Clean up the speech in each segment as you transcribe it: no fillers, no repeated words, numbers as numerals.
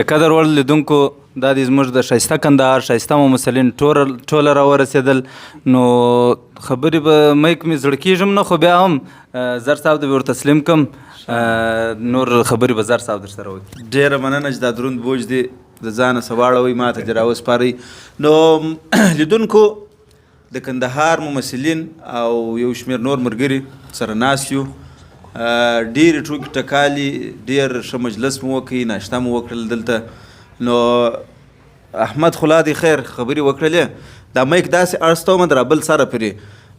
د قدر وړ لیدونکو، دا دي زموږ د ښایسته کندهار ښایسته ممثلین ټوله راورسېدل. نو خبرې به میک مې زړه کېږم نه، خو بیا هم زر صاحب ته به ور تسلیم کم، نور خبرې به زر صاحب در سره وکړي. ډېره مننه چې دا دروند بوج دې د ځانه څه واړوئ، ما ته دې راوسپارئ. نو لیدونکو، د کندهار ممثلین او یو شمېر نور ملګري سره ناست یو. ډېرې ټوکې ټکالې، ډېر ښه مجلس مو وکړ، ناشته مو وکړل دلته. نو احمد خو لا دی خیر خبرې وکړلې، دا میک داسې اړستوم در بل سره پرې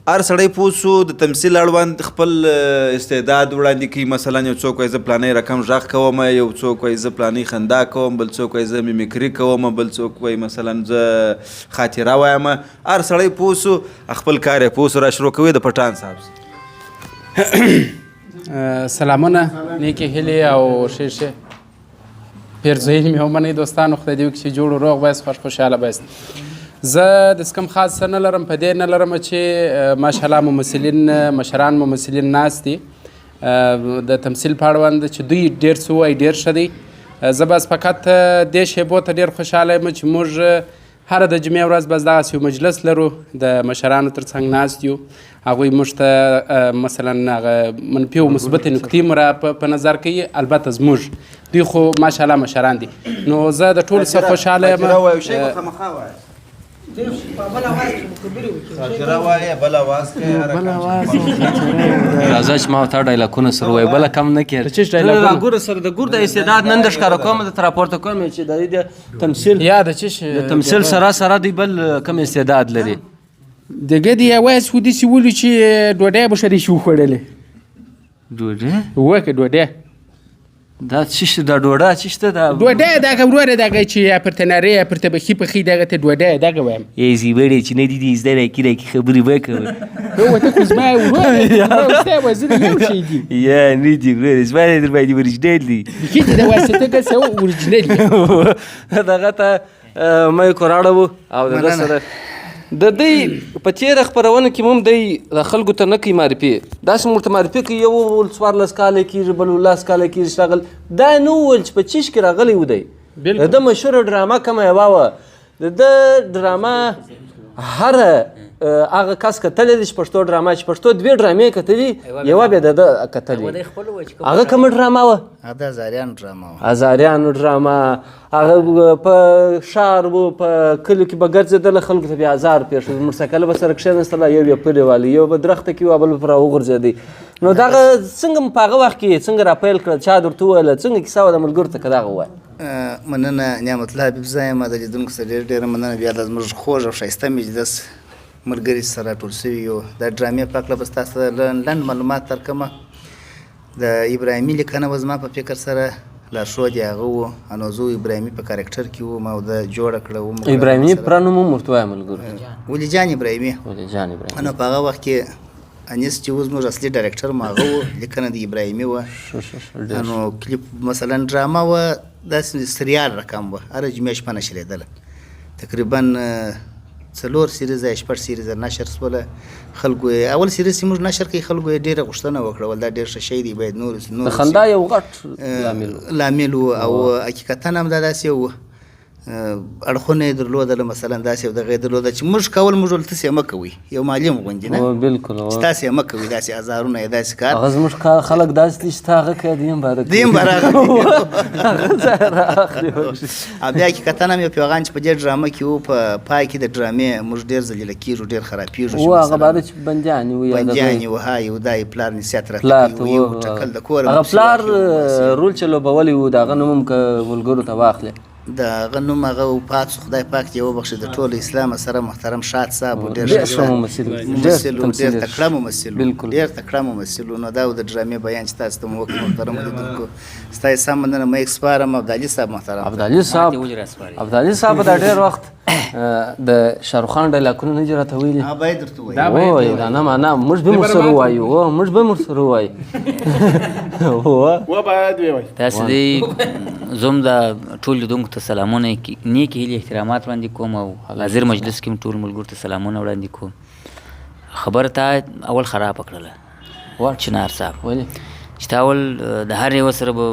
هر سړی پوه سو د تمثیل اړوند خپل استعداد وړاندې کوي. مثلا یو څوک وایي زه پلانی رقم غږ کوم، یو څوک وایي زه پلانی خندا کوم، بل څوک وایي زه میمیکري کوم، بل څوک وایي مثلا زه خاطره وایم. هر سړی پوه سو خپل کار یې پوه سو. را شروع کوي د پټان صاحب. سلامونه، نیکې هیلې او ښې ښې پیرزوینې مې ومنئ دوستانو. خدای دې وکړي چې جوړ و روغ به یاست، خوښ خوشحاله به یاست. زه د څه کوم خاص څه نه لرم، په دې نه لرم چې ماشاءالله ممثلین، مشران ممثلین ناست دي د تمثیل په اړوند چې دوی ډېر څه ووایي ډېر ښه دی. زه بس فقط دې شېبو ته ډېر خوشحاله یم چې موږ هره د جمعې ورځ بس دغسې یو مجلس لرو، د مشرانو تر څنګ ناست یو، هغوی موږ ته مثلا هغه منفي او مثبتې نکتې مو را په نظر کوي. البته زموږ دوی خو ماشاءالله مشران دي، نو زه د ټولو څخه خوشحاله یم. راځه چې ما او تا ډایلاکونه سره ووایو، بله کم نه کېږي. د چیش ډایلاکونه؟ ګوره سره د ګور د استعداد نن د ښکاره کوم، د تر راپورته کوم چې د دې د تمثیل یا د چیش د تمثیل سره سره دی بل کم استعداد لري. دغه دی یوازې خو داسې ولو چې ډوډۍ به ښه داسې وخوړلې. ډوډۍ؟ وکه ډوډۍ. دا څه شي؟ دا ډوډۍ څه شي؟ دا ډوډۍ دغه وروره دغه چې یا پر تنارې یا پر تبخي پخې دغه ته ډوډۍ دغه وایم. ای زیبړې چې نه دي دي زده راکې راکې خبرې وکړه. هو ته خو زما وروره یې، زما او ستا وزن یو شی دي. یا نه دي وروره، زما در باندې ورجنل دي. بیخي دې د واسطه کس یو ورجنل دي. دغه ته مې کوراړه وو او د ده سره د دی په تېره خپرونه کې هم دی د خلکو ته نه کوي معرفي، داسې مو ورته معرفي کوي، یو وویل 14 کاله کېږي، بل 10 کاله کېږي چې راغل. دا نه وویل چې په چیش کې راغلی و دی. د ده مشهوره ډرامه کومه یوه وه، د ده ډرامه هره هغه کس کتلې ده چې پښتو ډرامه، چې پښتو دوې ډرامې کتلې، یوه بیا د ده کتلې. هغه کومه ډرامه وه؟ هغه د هزاریانو ډرامه وه. هزاریانو ډرامه. هغه په ښار و، په کلیو کې به ګرځېدله، خلکو ته بیا ازار پېښ، موټرسایکل به سره کښېنستله، یو یې پلې والی، یو به درخته کې و، بل به پر راوغورځېدی. نو دغه څنګه مو په هغه وخت کې څنګه راپیل کړل، چا درته وویل، څنګه کیسه وه د ملګرو ته که دغه ووایې؟ مننه نعمت الله حبیب زی یم، د لیدونکو څخه ډېر ډېره مننه. بیا د زموږ خوږ او ښایسته مجلس ملګري سره راټول شوي یو. د ډرامې په هکله به ستاسو ته لنډ معلومات درکړم. د ابراهیمي لیکنه به زما په فکر سره لارښود یې هغه و، نو زه ابراهیمي په کارکټر کې و، ما ده جوړه کړه، و مو کړه. ابراهیمي پوره نوم هم ورته وایه ملګرو ته. ولي جان ابراهیمي. ولي جان ابراهیمي. نو په هغه وخت کې انیس چې و زموږ اصلي ډایرکټر مو هغه و، لیکنه د ابراهیمي وه. ډېر نو کلیپ مثلا ډرامه وه، داسې سریال رقم وه، هره جمعې شپه نشرېدله، تقریبا 4 سیریزه یا 6 سیریزه نشر سوله. خلکو یې اول سیریز چې موږ نشر کړي، خلکو یې ډېره غوښتنه وکړه، ول دا ډېر ښه شی دی، باید نور نور د خندا یو غټ لامل و. لامل و. او حقیقتاً هم دا داسې یو اړخونه یې درلودله، مثلا داسې یو دغه یې درلوده چې موږ کول، موږ ول تاسې یې مه کوئ، یو معلم غوندې نه؟ بالکل، چې تاسې یې مه کوئ، داسې ازارونه یې داسې کار. هغه زموږ خلک داسې دي چې تا هغه کوي، دی هم باره کوي. دی هم باره کوي. هغه ځای رااخلي. او بیا حقیقتاً هم یو پیغام چې په دې ډرامه کې و، په پای کې د ډرامې موږ ډېر ذلیله کېږو، ډېر خرابېږو چې هغه مثلاً باره چې بندیان یې وو، یا د بندیان دوی یې وو، ها، یو دا یې پلار نصیحت راته پلار کوي، ته یو و، ټکل د کوره هغه مو پلار، سیوا کې و، بس. رول چې لوبولی و، د هغه نوم هم که ملګرو ته واخلې. د هغه نوم هغه وفات سو، خدای پاک دې وبخښي، د ټول اسلام سره محترم شاد صاحب و، ډېر ډېر ښه ښه ممثل و، ډېر ممثل و، ډېر تمثیل یې تکړه ممثل و، بالکل. ډېر تکړه ممثل و. نو دا و د ډرامې بیان چې تاسو ته مو وکړ محترم لیدونکو. ستاسو سم مننه. مایک سپارم عبدالي صاحب محترم. عبدالي صاحب، ماته ولې راسپارې؟ عبدالي صاحب دا ډېر وخت د شاهرخ خان ډایلاکونه نه دي راته ویلي. هغه باید درته ووایي. دا باید ووایي، ووایي. دا نه معنا موږ به مو سره ووایو، موږ به مو سره ووایو. و باید ووایي. تاسو دې زه هم د ټول لیدونکو ته سلامونه، نیکې هیلې احترامات وړاندې کوم، او حاضر مجلس کې هم ټول ملګرو ته سلامونه وړاندې کوم. خبره تا اول خرابه کړله چنار صاحب. ولې؟ چې تا ول د هر یوه سره به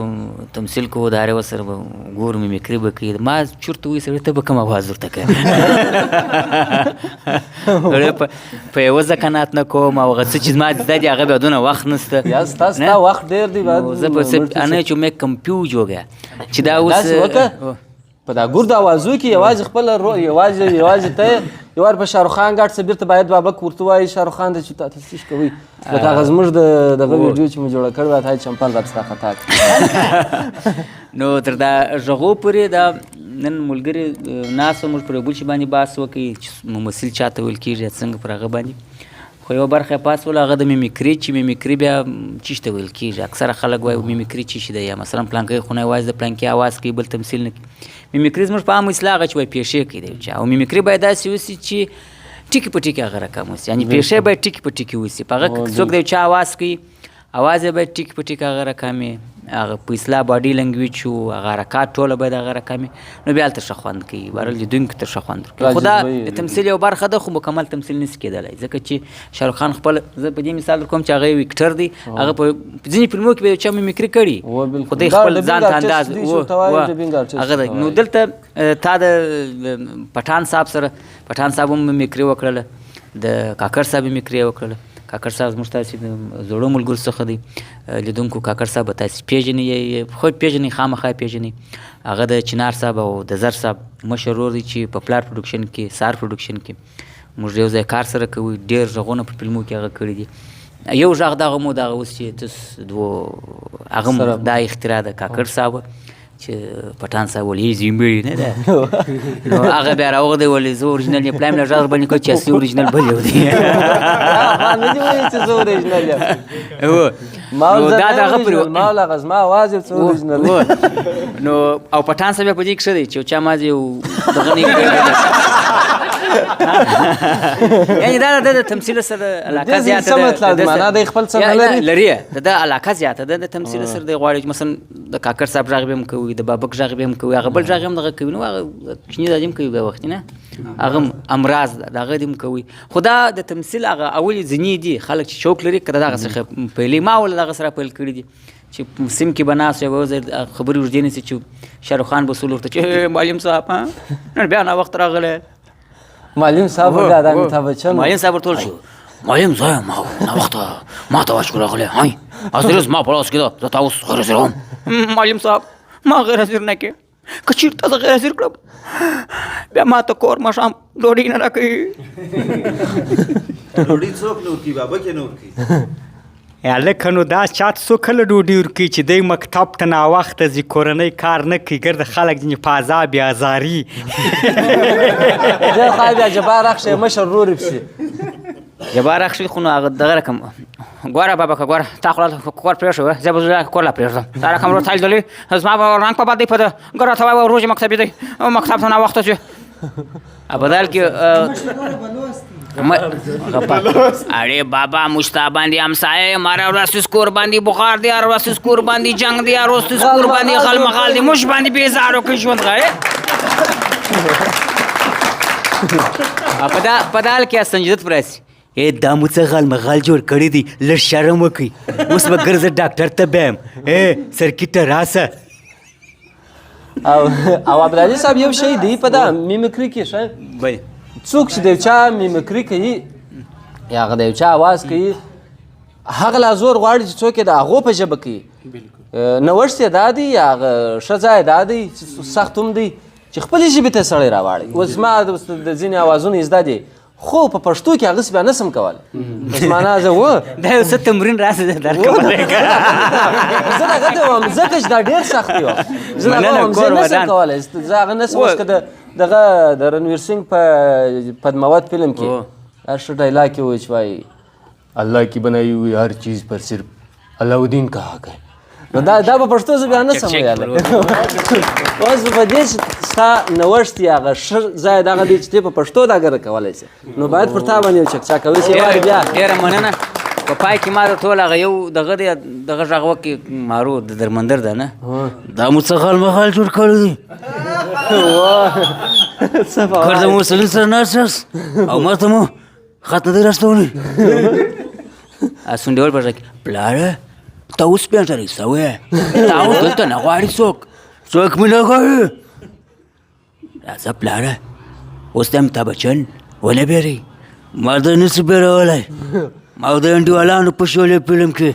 تمثیل کوو، د هر یوه سره به ګورو، میمیکري به کوي. ما چورته وایي سړی ته به کوم اواز ورته کوې؟ په یوه زه قناعت نه کوم او هغه څه چې زما زده دي هغه بیا دونه وخت نشته. یا ستا وخت ډېر دی. زه په څه انه چې مې کمپیوز هو ګیا چې دا اوس په دا ګرد اوازو کې یوازې خپل یوازې ته یو وار په شاهرخ خان ګاټ څه بیرته باید بابک ورته وایي شاهرخ خان ته چې تاسو څه کوئ، لکه هغه زموږ د دغه ویډیو چې مو جوړه کړې وه، تا یې چمپل راپسې خطا کړ. نو تر دا غږو پورې دا نن ملګري ناست وو، موږ پر یو بل شي باندې بحث وکړي چې ممثل چا ته ویل کېږي څنګه پر هغه باندې. خو یوه برخه یې پاڅوله، هغه د میمیکري، چې میمیکري بیا چیش ته ویل کېږي. اکثره خلک وایي میمیکري چی شي دی، یا مثلا پلانکی خو نه یوازې د پلانکي اواز کوي بل تمثیل نه کوي. میمیکري زموږ په عامه اصطلاح هغه چې وایي پېښې کوي دی چا، او میمیکري باید داسې وسي چې ټکي په ټکي هغه رقم وسي، یعنې پېښې باید ټکي په ټکي وسي. په هغه که څوک د یو چا اواز کوي، اواز یې باید ټکي په ټکي هغه رقم وي، هغه په اصطلاح باډي لنګویج و هغه حرکات ټوله باید هغه رقم وي، نو بیا هلته ښه خوند کوي، بهرحال لیدونکي ته ښه خوند ورکوي. خو دا د تمثیل یو برخه ده، خو مکمل تمثیل نشي کېدلی، ځکه چې شاهرخ خان خپل، زه په دې مثال درکوم چې هغه یو اکټر دی، هغه په ځینې فلمو کې به یو چا میمیکري کړي، خو دی خپل ځان ته انداز هغه دی. نو دلته تا د پټان صاحب سره، پټان صاحب هم میمیکري وکړله، د کاکړ صاحب میمیکري وکړله. کاکړ صاحب زموږ تاسې د زړو ملګرو څخه دی، لیدونکو کاکړ صاحب به تاسې پېژنئ، خو پېژنئ، خامخا پېژنئ. هغه د چنار صاحب او د زر صاحب مشر ورور دی چې په پلار پروډکشن کې، سار پروډکشن کې موږ یو ځای کار سره کوو. ډېر غږونه په فلمو کې هغه کړي دي. یو غږ دغه مو دغه اوس چې تس دوو هغه دا اختراع ده کاکړ صاحب چې پټان صاحب ولې زیمبړي نه ده، نو هغه بیا راوغلی ولې زه اورجینل یم، پلان مې له غږ باندې کړ چې اصلي اورجینل بل یو دی. ما نه دي ویلي چې زه اورجینل یم. نو دا د هغه پرې ما ول هغه زما اواز یو څه اورجینل دی. نو او پټان صاحب په دې کې ښه دی چې یو چا مازې یو دغه نه یعنې دا د تمثیل سره علاقه زیاته ده. معنا دی خپل څه نه لري، لري د ده علاقه زیاته ده د تمثیل سره. دی غواړي چې مثلا د کاکړ صاحب غږ به هم کوي، د بابک غږ به هم کوي، هغه بل غږ هم دغه کوي، نو هغه کوچني دادې هم کوي بیا وختي نه، هغه هم امراض د هغه دې هم کوي. خو دا د تمثیل هغه اولې ځینې دي خلک چې شوق لري که دغه څخه پیلوي. ما ول دغه سره پیل کړي دي چې سیم کې به ناست یو ځای خبرې اوږدې نیسي چې شاهرخ خان به سول ورته چې معلم صاحب نن بیا ناوخته راغلی. معلم صاحب بیا د امیتاب بچن معلم صاحب ورته وویل شو معلم صاحب ما ناوخته ما ته واش راغلی، های حاضر زما په لاس کې ده، زه تا اوس غیر حاضروم. معلم صاحب ما غیر حاضر نه کړې، که چېرته زه غیر حاضر کړم بیا ما ته کور ماښام ډوډۍ نه راکوي. ډوډۍ څوک نه ورکوي؟ بابک یې نه ورکوي. هلکه نو دا چا ته څو کله ډوډۍ ورکوي چې دی مکتب ته ناوخته ځي، کورنۍ کار نه کوي، ګرده خلک ځینې په عذاب یې ازاري. زه خو بیا جبار اخښی مشر ورور یې پسې. جبار اخښی خو نو هغه دغه رقم ګوره بابکه ګوره، تا خو راته کور پرېښی وه، زه به زه کور لا پرېږدم، دا رقم ورور تا لیدلی زما به رنګ په بد دی، په ده ګوره ته وایي روژې مکتبي دی، مکتب ته ناوخته ځي. په دال کې اړې بابا موږ ستا باندې همسایه یم، هره ورځ ستاسو کور باندې بخار دی، هره ورځ ستاسو کور باندې جنګ دی، هره ورځ ستاسو کور باندې غلمغال دی، موږ باندې بېزارو کې ژوند غواړې. په دال کې سنجیدت پر راسي، ای دا مو څه غلمغال جوړ کړی دی، لږ شرم وکړئ، اوس به ګرځه ډاکټر ته بیم، ای سرکي ته راسه. او عبدالعزیز صاحب یو شی دی په دا میمیکري کې ښه څوک چې د یو چا میمیکري کوي یا هغه د یو چا اواز کوي، هغه لا زور غواړي چې څوک یې د هغو په ژبه کوي. نوښت یې دا دی یا هغه ښه ځای دا دی چې سخت هم دی چې خپلې ژبې ته سړی راواړي. اوس زما د ځینې اوازونه یې زده دي، خو په پښتو کې هغسې بیا نه سم کولی. اوس معنا زه و دا یو څه تمرین راسه درکولی. زه دغه ته وایم ځکه چې دا ډېر سخت دی. زه دغه وایم زه نه سم کولی، زه هغه نه سم. اوس که دغه د رنویر سینګ په پدماوت فلم کې هر ښه ډایلاګ یې وایي چې وایي الله کی بنائی ہوئی ہر چیز پر صرف علاؤدین کا حق ہے. نو دا په پښتو زه بیا نه سم ویلی. اوس په دې چې ستا نوښت یا هغه ښه ځای دغه دی چې ته په پښتو دا ګره کولی شې، نو باید پر تا باندې یو چکچک کوي چې یوارې بیا. ډېره مننه. په پای کې ما ته ټول هغه یو دغه دی دغه غږ وکړي مارو د درمندر ده نه، دا مو څه غلمغال جوړ کړی دی، ګرده مو سلیم سره ناست یاست او ما ته مو خط نه دی راستولی. سونډیول په غږ کې پلاره ته اوس پېژنې سوی تا اوس دلته نه غواړي څوک، څوک مې نه غواړي. راځه پلاره اوس د امیتاب بچن ونه بېرئ، ما ده نه سي بېرولی، ما د انډیوالانو په شعلې فلم کې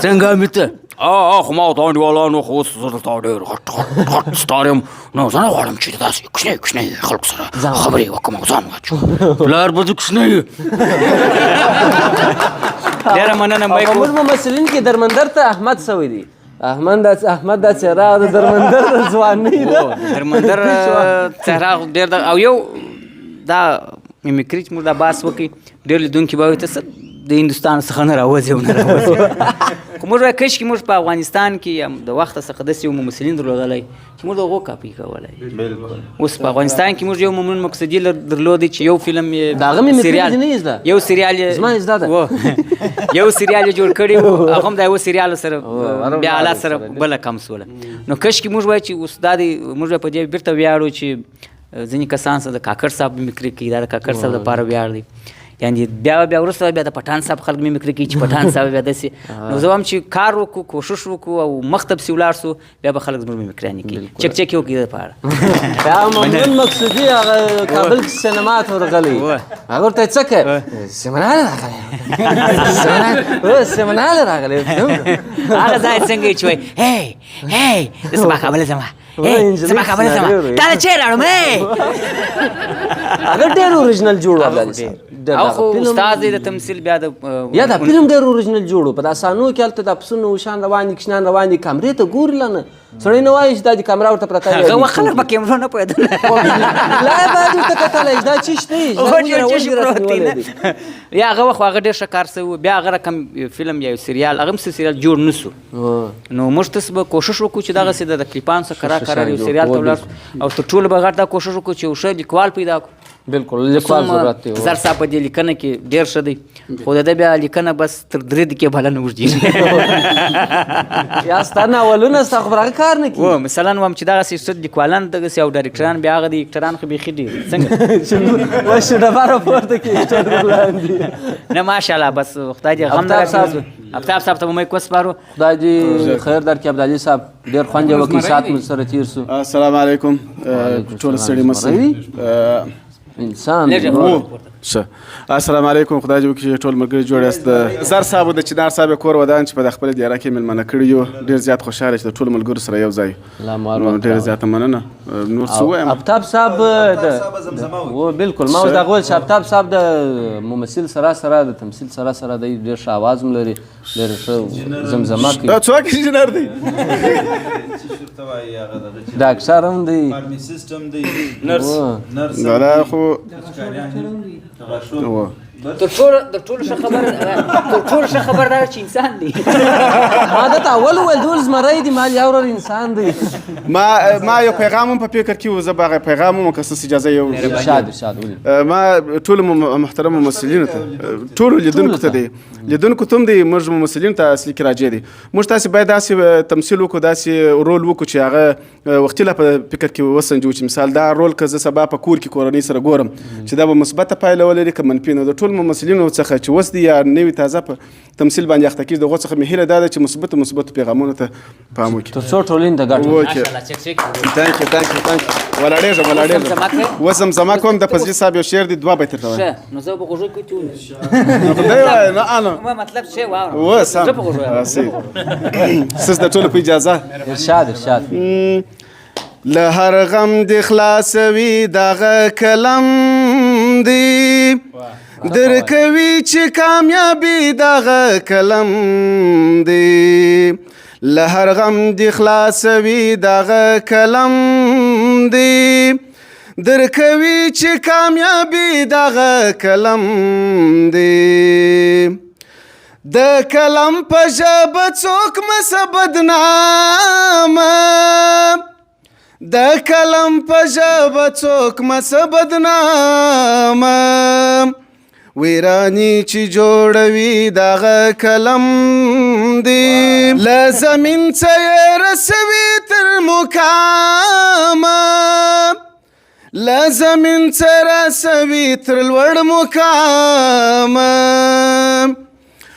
څنګه امیته خو ما د انډیوالانو خو اوس زه درته ډېر غټ غټ غټ ستار یم، نو زه نه غواړم چې د داسې کوچنی کوچنی خلکو سره خبرې وکړم او ځان واچوم، پلار به زه کوچنی. ډېره مننه. او په موږ ممثلین کې درمندر ته احمد سوی دی. احمد دا احمد دا څهره د درمندر د ځوانۍ ده. درمندر څهره ډېر ده. او یو دا میمیکري چې موږ دا بحث وکړي، ډېر لیدونکي به وایي ته څه د هندوستان څخه نه راوځې او نه راوځې، خو موږ وایو کشکې موږ په افغانستان کې د وخته څخه داسې یو ممثلین درلودلی چې موږ د هغو کاپي کولی. اوس په افغانستان کې موږ یو ممنون مقصدي درلودی چې یو فلم یې د هغه میمیکري سریال دې نه یې زده؟ یو سریال یې زما یې زده ده. یو سریال یې جوړ کړی و، هغه هم د یو سریال سره هغه بیا حالات سره سره بله کم سوله. نو کشکې موږ وایو چې اوس دا دی موږ په دې بېرته ویاړو چې ځینې کسان سره د کاکړ صاحب میمیکري کوي، دا د کاکړ صاحب لپاره ویاړ دی. یعنی بیا بیا وروسته بیا د پټان صاحب خلک میمیکري کوي چې پټان صاحب بیا داسې. نو زه وایم چې کار وکړو، کوشش وکړو او مخته پسې ولاړ سو، بیا به خلک زموږ میمیکریانې کوي، چک چک یې وکړي د لپاره. بیا ممنون مقصودي هغه کابل کې سینما ته ورغلی، هغه ورته څه کوي؟ سیمنار راغلی، سیمنار راغلی. هغه ځای څنګه یې چې وایي هی هی زه سبا کابل ځم، زما خبره سمه تا له چېرې راوړم؟ هغه ډېر اوریجنل جوړ و. او خو استاد دی د تمثیل بیا د یا دا فلم ډېر اوریجنل جوړ و. په دا صحنو کې هلته د پسونو اوښان روان دي، کشنان روان دي، کمرې ته ګوري لا نه سړی نه وایي چې دا د کمره ورته پرته وي. هغه وخت خلک په کیمرو نه پوهېدل، لا باید ورته کتلی چې دا څه شی دی، چې شی پروت دی نه. یا هغه وخت هغه ډېر ښه کار سوی و. بیا هغه رقم فلم یا یو سریال هغه هم څه سریال جوړ نه سو. نو موږ تاسو به کوشش وکړو چې دغسې د کلیپانو څخه کرار کرار یو سریال ته ولاړ شو، او تر ټولو به غټ دا کوشش وکړو چې یو ښه لیکوال پیدا کړو. بالکل لیکوال ضرورت دی. زر صاحب په دې لیکنه کې ډېر ښه دی، خو د ده بیا لیکنه بس تر درې دقیقې بله نه اوږدېږي. یا ستا ناولونه ستا خو پر هغه کار نه کېږي. مثلا وایم چې دغسې څه لیکوالان دغسې او ډایرکټران بیا هغه دي، اکټران خو بیخي ډېر دي. څنګه وش ډبره پورته کړي اکټر ولاندې. نه ماشاءالله، بس خدای دې غم نه راکړي. افتاب صاحب ته به مایک وسپارو. خدای دې خیر درکړي عبدالعلي صاحب، ډېر خوند یې وکړي، ساعت مو سره تېر سو. السلام علیکم ټول ستړي مه شئ. انسان ښه السلام علیکم، خدای دې وکړي چې ټول ملګري جوړ یاست. زر صاحب د چنار صاحب کور ودان چې په خپله دیره کې مېلمانه کړي یو، ډېر زیات خوشحاله چې د ټولو ملګرو سره یو ځای. ډېره زیاته مننه. نور څه ووایم؟ افتاب صاحب و بالکل ما اوس دغه ویل چې افتاب صاحب د ممثل سره سره د تمثیل سره سره دی، ډېر ښه اواز هم لري، ډېر ښه زمزمه کوي. دا څوک انجینر دی؟ ډاکټر هم دی، فارماسیست هم دی، نرس نرس. دا خو تر ټولو ښه خبر، تر ټولو ښه خبر دا چې انسان دی. ما ده ته اول وویل دول زمری دی، ما یو ورور انسان دی. ما یو پیغام هم په فکر کې و، زه به هغه پیغام هم که ستاسو اجازه یو ارشاد ارشاد ولي. ما ټولو محترمو ممثلینو ته، ټولو لیدونکو ته دی، لیدونکو ته هم دی، موږ ممثلینو ته اصلي کې راجع دی. موږ تاسې باید داسې تمثیل وکړو، داسې رول وکړو چې هغه وختي لا په فکر کې وسنجو چې مثال دا رول که زه سبا په کور کې کورنۍ سره ګورم چې دا به مثبته پایله ولري که منفي. نو د ټولو ممثلینو څخه چې اوس دی یا نوي تازه په تمثیل باندې اخته کېږي، د هغو څخه مې هیله دا ده چې مثبتو مثبتو پیغامونو ته پام وکړي، تر څو ټولنې ته ګټه وکړي. thank you thank you thank you. ولاړېږم ولاړېږم، اوس زمزمه کوم. د فضلي صاحب یو شعر دی، دوه بیته درته وایم. نو زه په غوږو کې نو خدای وایي نه انو مطلب څه واورم. و سم ستاسو د ټولو په اجازه. ارشاد ارشاد. له هر غم دې خلاصوي دغه قلم دی، درکوي چې کامیابي دغه قلم دی. له هر غم دې خلاصوي دغه قلم دی، درکوي چې کامیابي دغه قلم دی. د قلم په ژبه څوک مه سه بدنامه، د قلم په ژبه څوک مه سه بدنامه، ویرانی چې جوړوي دغه قلم دی. له زمین څه یې رسوي تر مقامه، له زمین څه رسوي تر لوړ مقامه.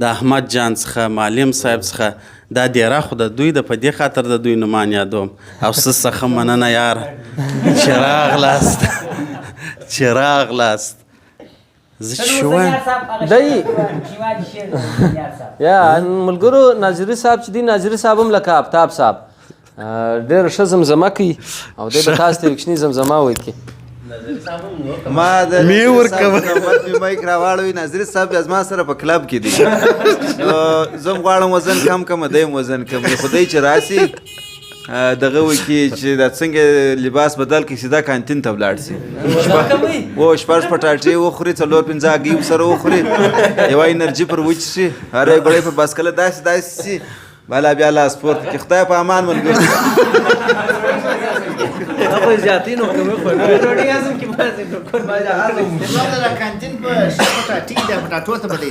د احمد جان څخه، معلم صاحب څخه، دا دیره خو د دوی ده، په دې خاطر د دوی نومان یادوم. او څه څخه مننه یاره چې راغلاست، چې راغلاست. زه چې وایم دی یا ملګرو ناظري صاحب چې دی، ناظري صاحب هم لکه افتاب صاحب ډېر ښه زمزمه کوي او دی به تاسو ته یو کوچنی زمزمه وکړي. ما د می ورکوه. نوبت مې مایک راواړوي. ناظري صاحب بیا زما سره په کلب کې دی، نو زه هم غواړم وزن کم کړم، دی هم وزن کم کړي، خو دی چې راسي دغه وکړي چې دا څنګه لباس بدل کړي، سیده کانتین ته ولاړ سي، و شپږ پټاټې وخوري، څلور پنځه هګۍ ورسره وخوري، یوه انرژي پر وچښي، هره یوه ګړۍ پر باسکله داسې داسې سي، بالا بیا لاس پورته کړي. خدای په امان ملګري. خو زیاتې نو کوي خو ډوډۍ هضم کې مازې نو کور باندې هضم. د کانتین په پټاټې د پټاټو ته به دی.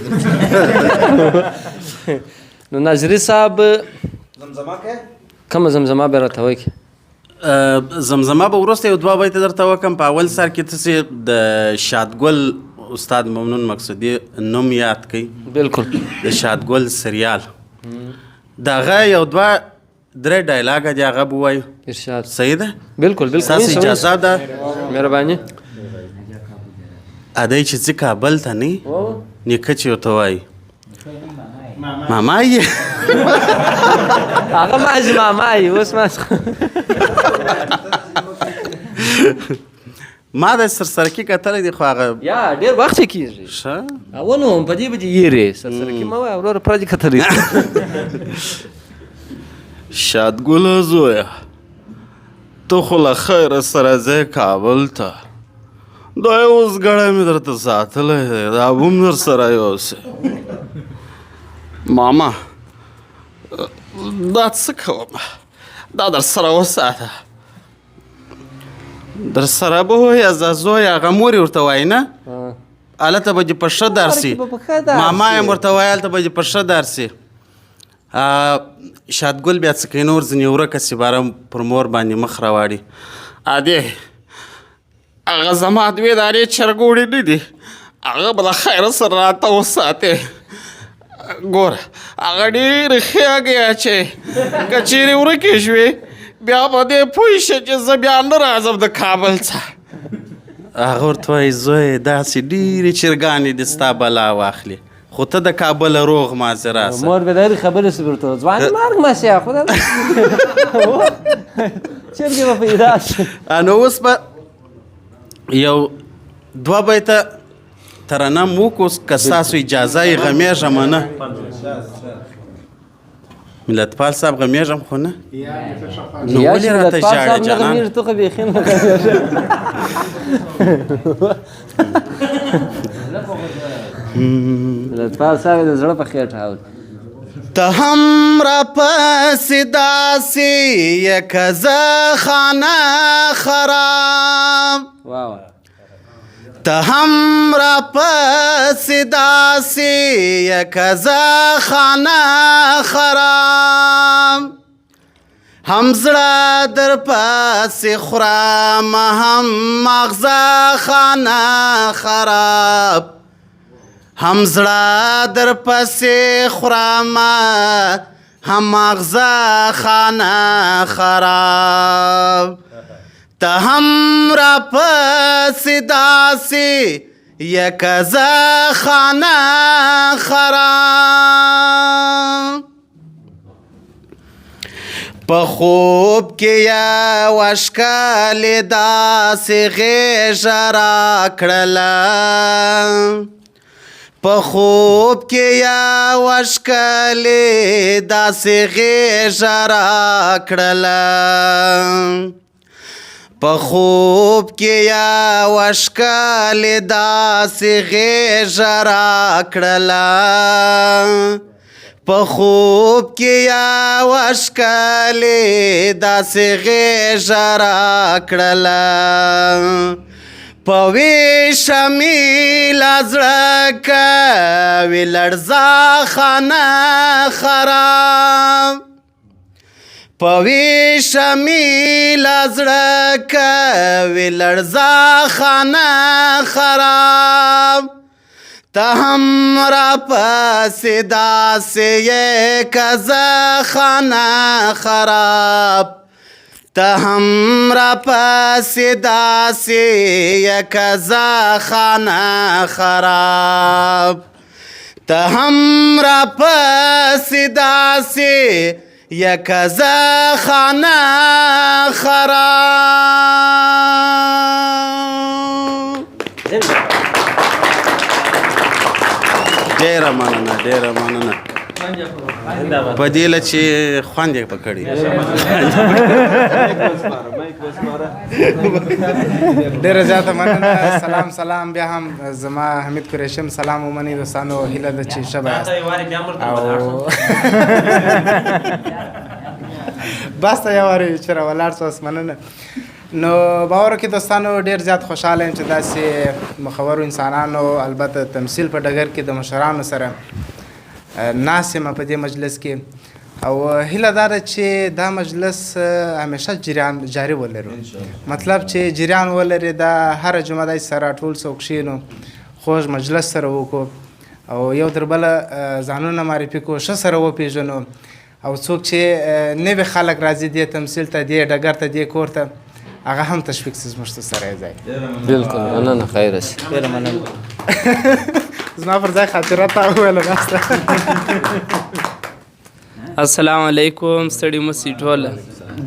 نو ناظري صاحب زمزمه کوي؟ کومه زمزمه به راته وکړي؟ زمزمه به وروسته یو دوه بیته درته وکړم. په اول سر کې تاسې د شادګل استاد ممنون مقصودي نوم یاد کړئ. بالکل. د شادګل سریال دغه یو دوه درې ډایلاګه دي، هغه به ووایو. ارشاد. صحیح ده؟ بالکل بالکل. ستاسو اجازه ده؟ مهرباني. ادی چې ځي کابل ته نه نیکه چې ورته وایي ماما یې هغه مازې ماما یې اوس ما ما د سرسرکي کتلی دی، خو هغه یا ډېر وخت یې کېږي. ښه ونه هم په دې به دې یېرې سرسرکي مه وایه وروره، پردي کتلی. شادګله زویه، ته خو له خیره سره ځې کابل ته، دا یو وزګړی مې درته ساتلی دی، دا به هم در سره یوسې. ماما دا څه کوم، دا در سره وساته، در سره به وایه زویه. هغه مور یې ورته وایي نه، هلته به دې په ښه درسي. ماما یې ورته وایي هلته به دې په ښه درسي. شادګل بیا څه کوي، نور ځینې ورکه سي باره پر مور باندې مخ راواړي. ادې هغه زما دوې دانې چرګوړي نه دي، هغه به له خیره سره راته وساتې. ګوره هغه ډېرې ښې هګۍ اچوي، که چېرې ورکې شوې بیا به دې پوه شې چې زه بیا نه راځم د کابل څخه. هغه ورته وایي زوی داسې ډېرې چرګانې دي ستا بلا واخلي، خو ته د کابله روغ مازې راسه. مور به داري خبرې سي ورته ځوان مرګ ماسي خو دا چرګې به پیدا شي. نو اوس به یو دوه بیته ترنم وکړو که ستاسو اجازه یې. غمېږم نه ملتپال صاحب، غمېږم خو نه. نو ولې راته ژاړې جانان؟ ته خو بیخي نه غمېږې. ملتپال صاحب د زړه په خېټه اوري. ته هم راپسې داسې یې که زه خانه خراب، ته هم راپسې داسې یې که زه خانه خراب، هم زړه در پسې خورم هم ماغزه خانه خراب، هم زړه در پسې خورم هم ماغزه خانه خراب، ته هم راپسې داسې یې که زه خانه خراب. په خوب کې یوه ښکلې داسې غېږه راکړله، په خوب کې یوه ښکلې داسې غېږه راکړله، په خوب کې یوه ښکلې داسې غېږه راکړله، په خوب کې یوه ښکلې داسې غېږه راکړله، په ویښه مې لا زړه کوي لړزه خانه خراب، په ویښه مې لا زړه کوي لړزه خانه خراب، ته هم راپسې داسې یې که زه خانه خراب، ته هم راپسې داسې یې که زه خانه خراب، ته هم راپسې داسې یې که زه خانه خراب. ډېره مننه، ډېره مننه. په دې له چې خوند یې په کړی. ډېره زیاته مننه. سلام سلام، بیا هم زما حمید قریشي هم سلام ومنئ دوستانو. هیله ده چې ښه به یاست. او بس ته یو وارې چې راولاړ سواست، مننه. نو باور وکړئ دوستانو، ډېر زیات خوشحاله یم چې داسې مخورو انسانانو، البته تمثیل په ډګر کې د مشرانو سره ناست یم په دې مجلس کې. او هیله دا ده چې دا مجلس همیشه جریان جاري ولرو، مطلب چې جریان ولري، دا هره جمعه داسې سره راټول سو کښېنو، خوږ مجلس سره وکړو او یو تر بله ځانونه معرفي کړو، ښه سره وپېژنو. او څوک چې نوي خلک راځي دې تمثیل ته، دې ډګر ته، دې کور ته، هغه هم تشویق سي زموږ سره یې ځای. بالکل، مننه، خیر اوسې. ډېره مننه. زما پر ځای خاطره تا وویله ناسته. السلام علیکم، ستړي مه سئ ټوله،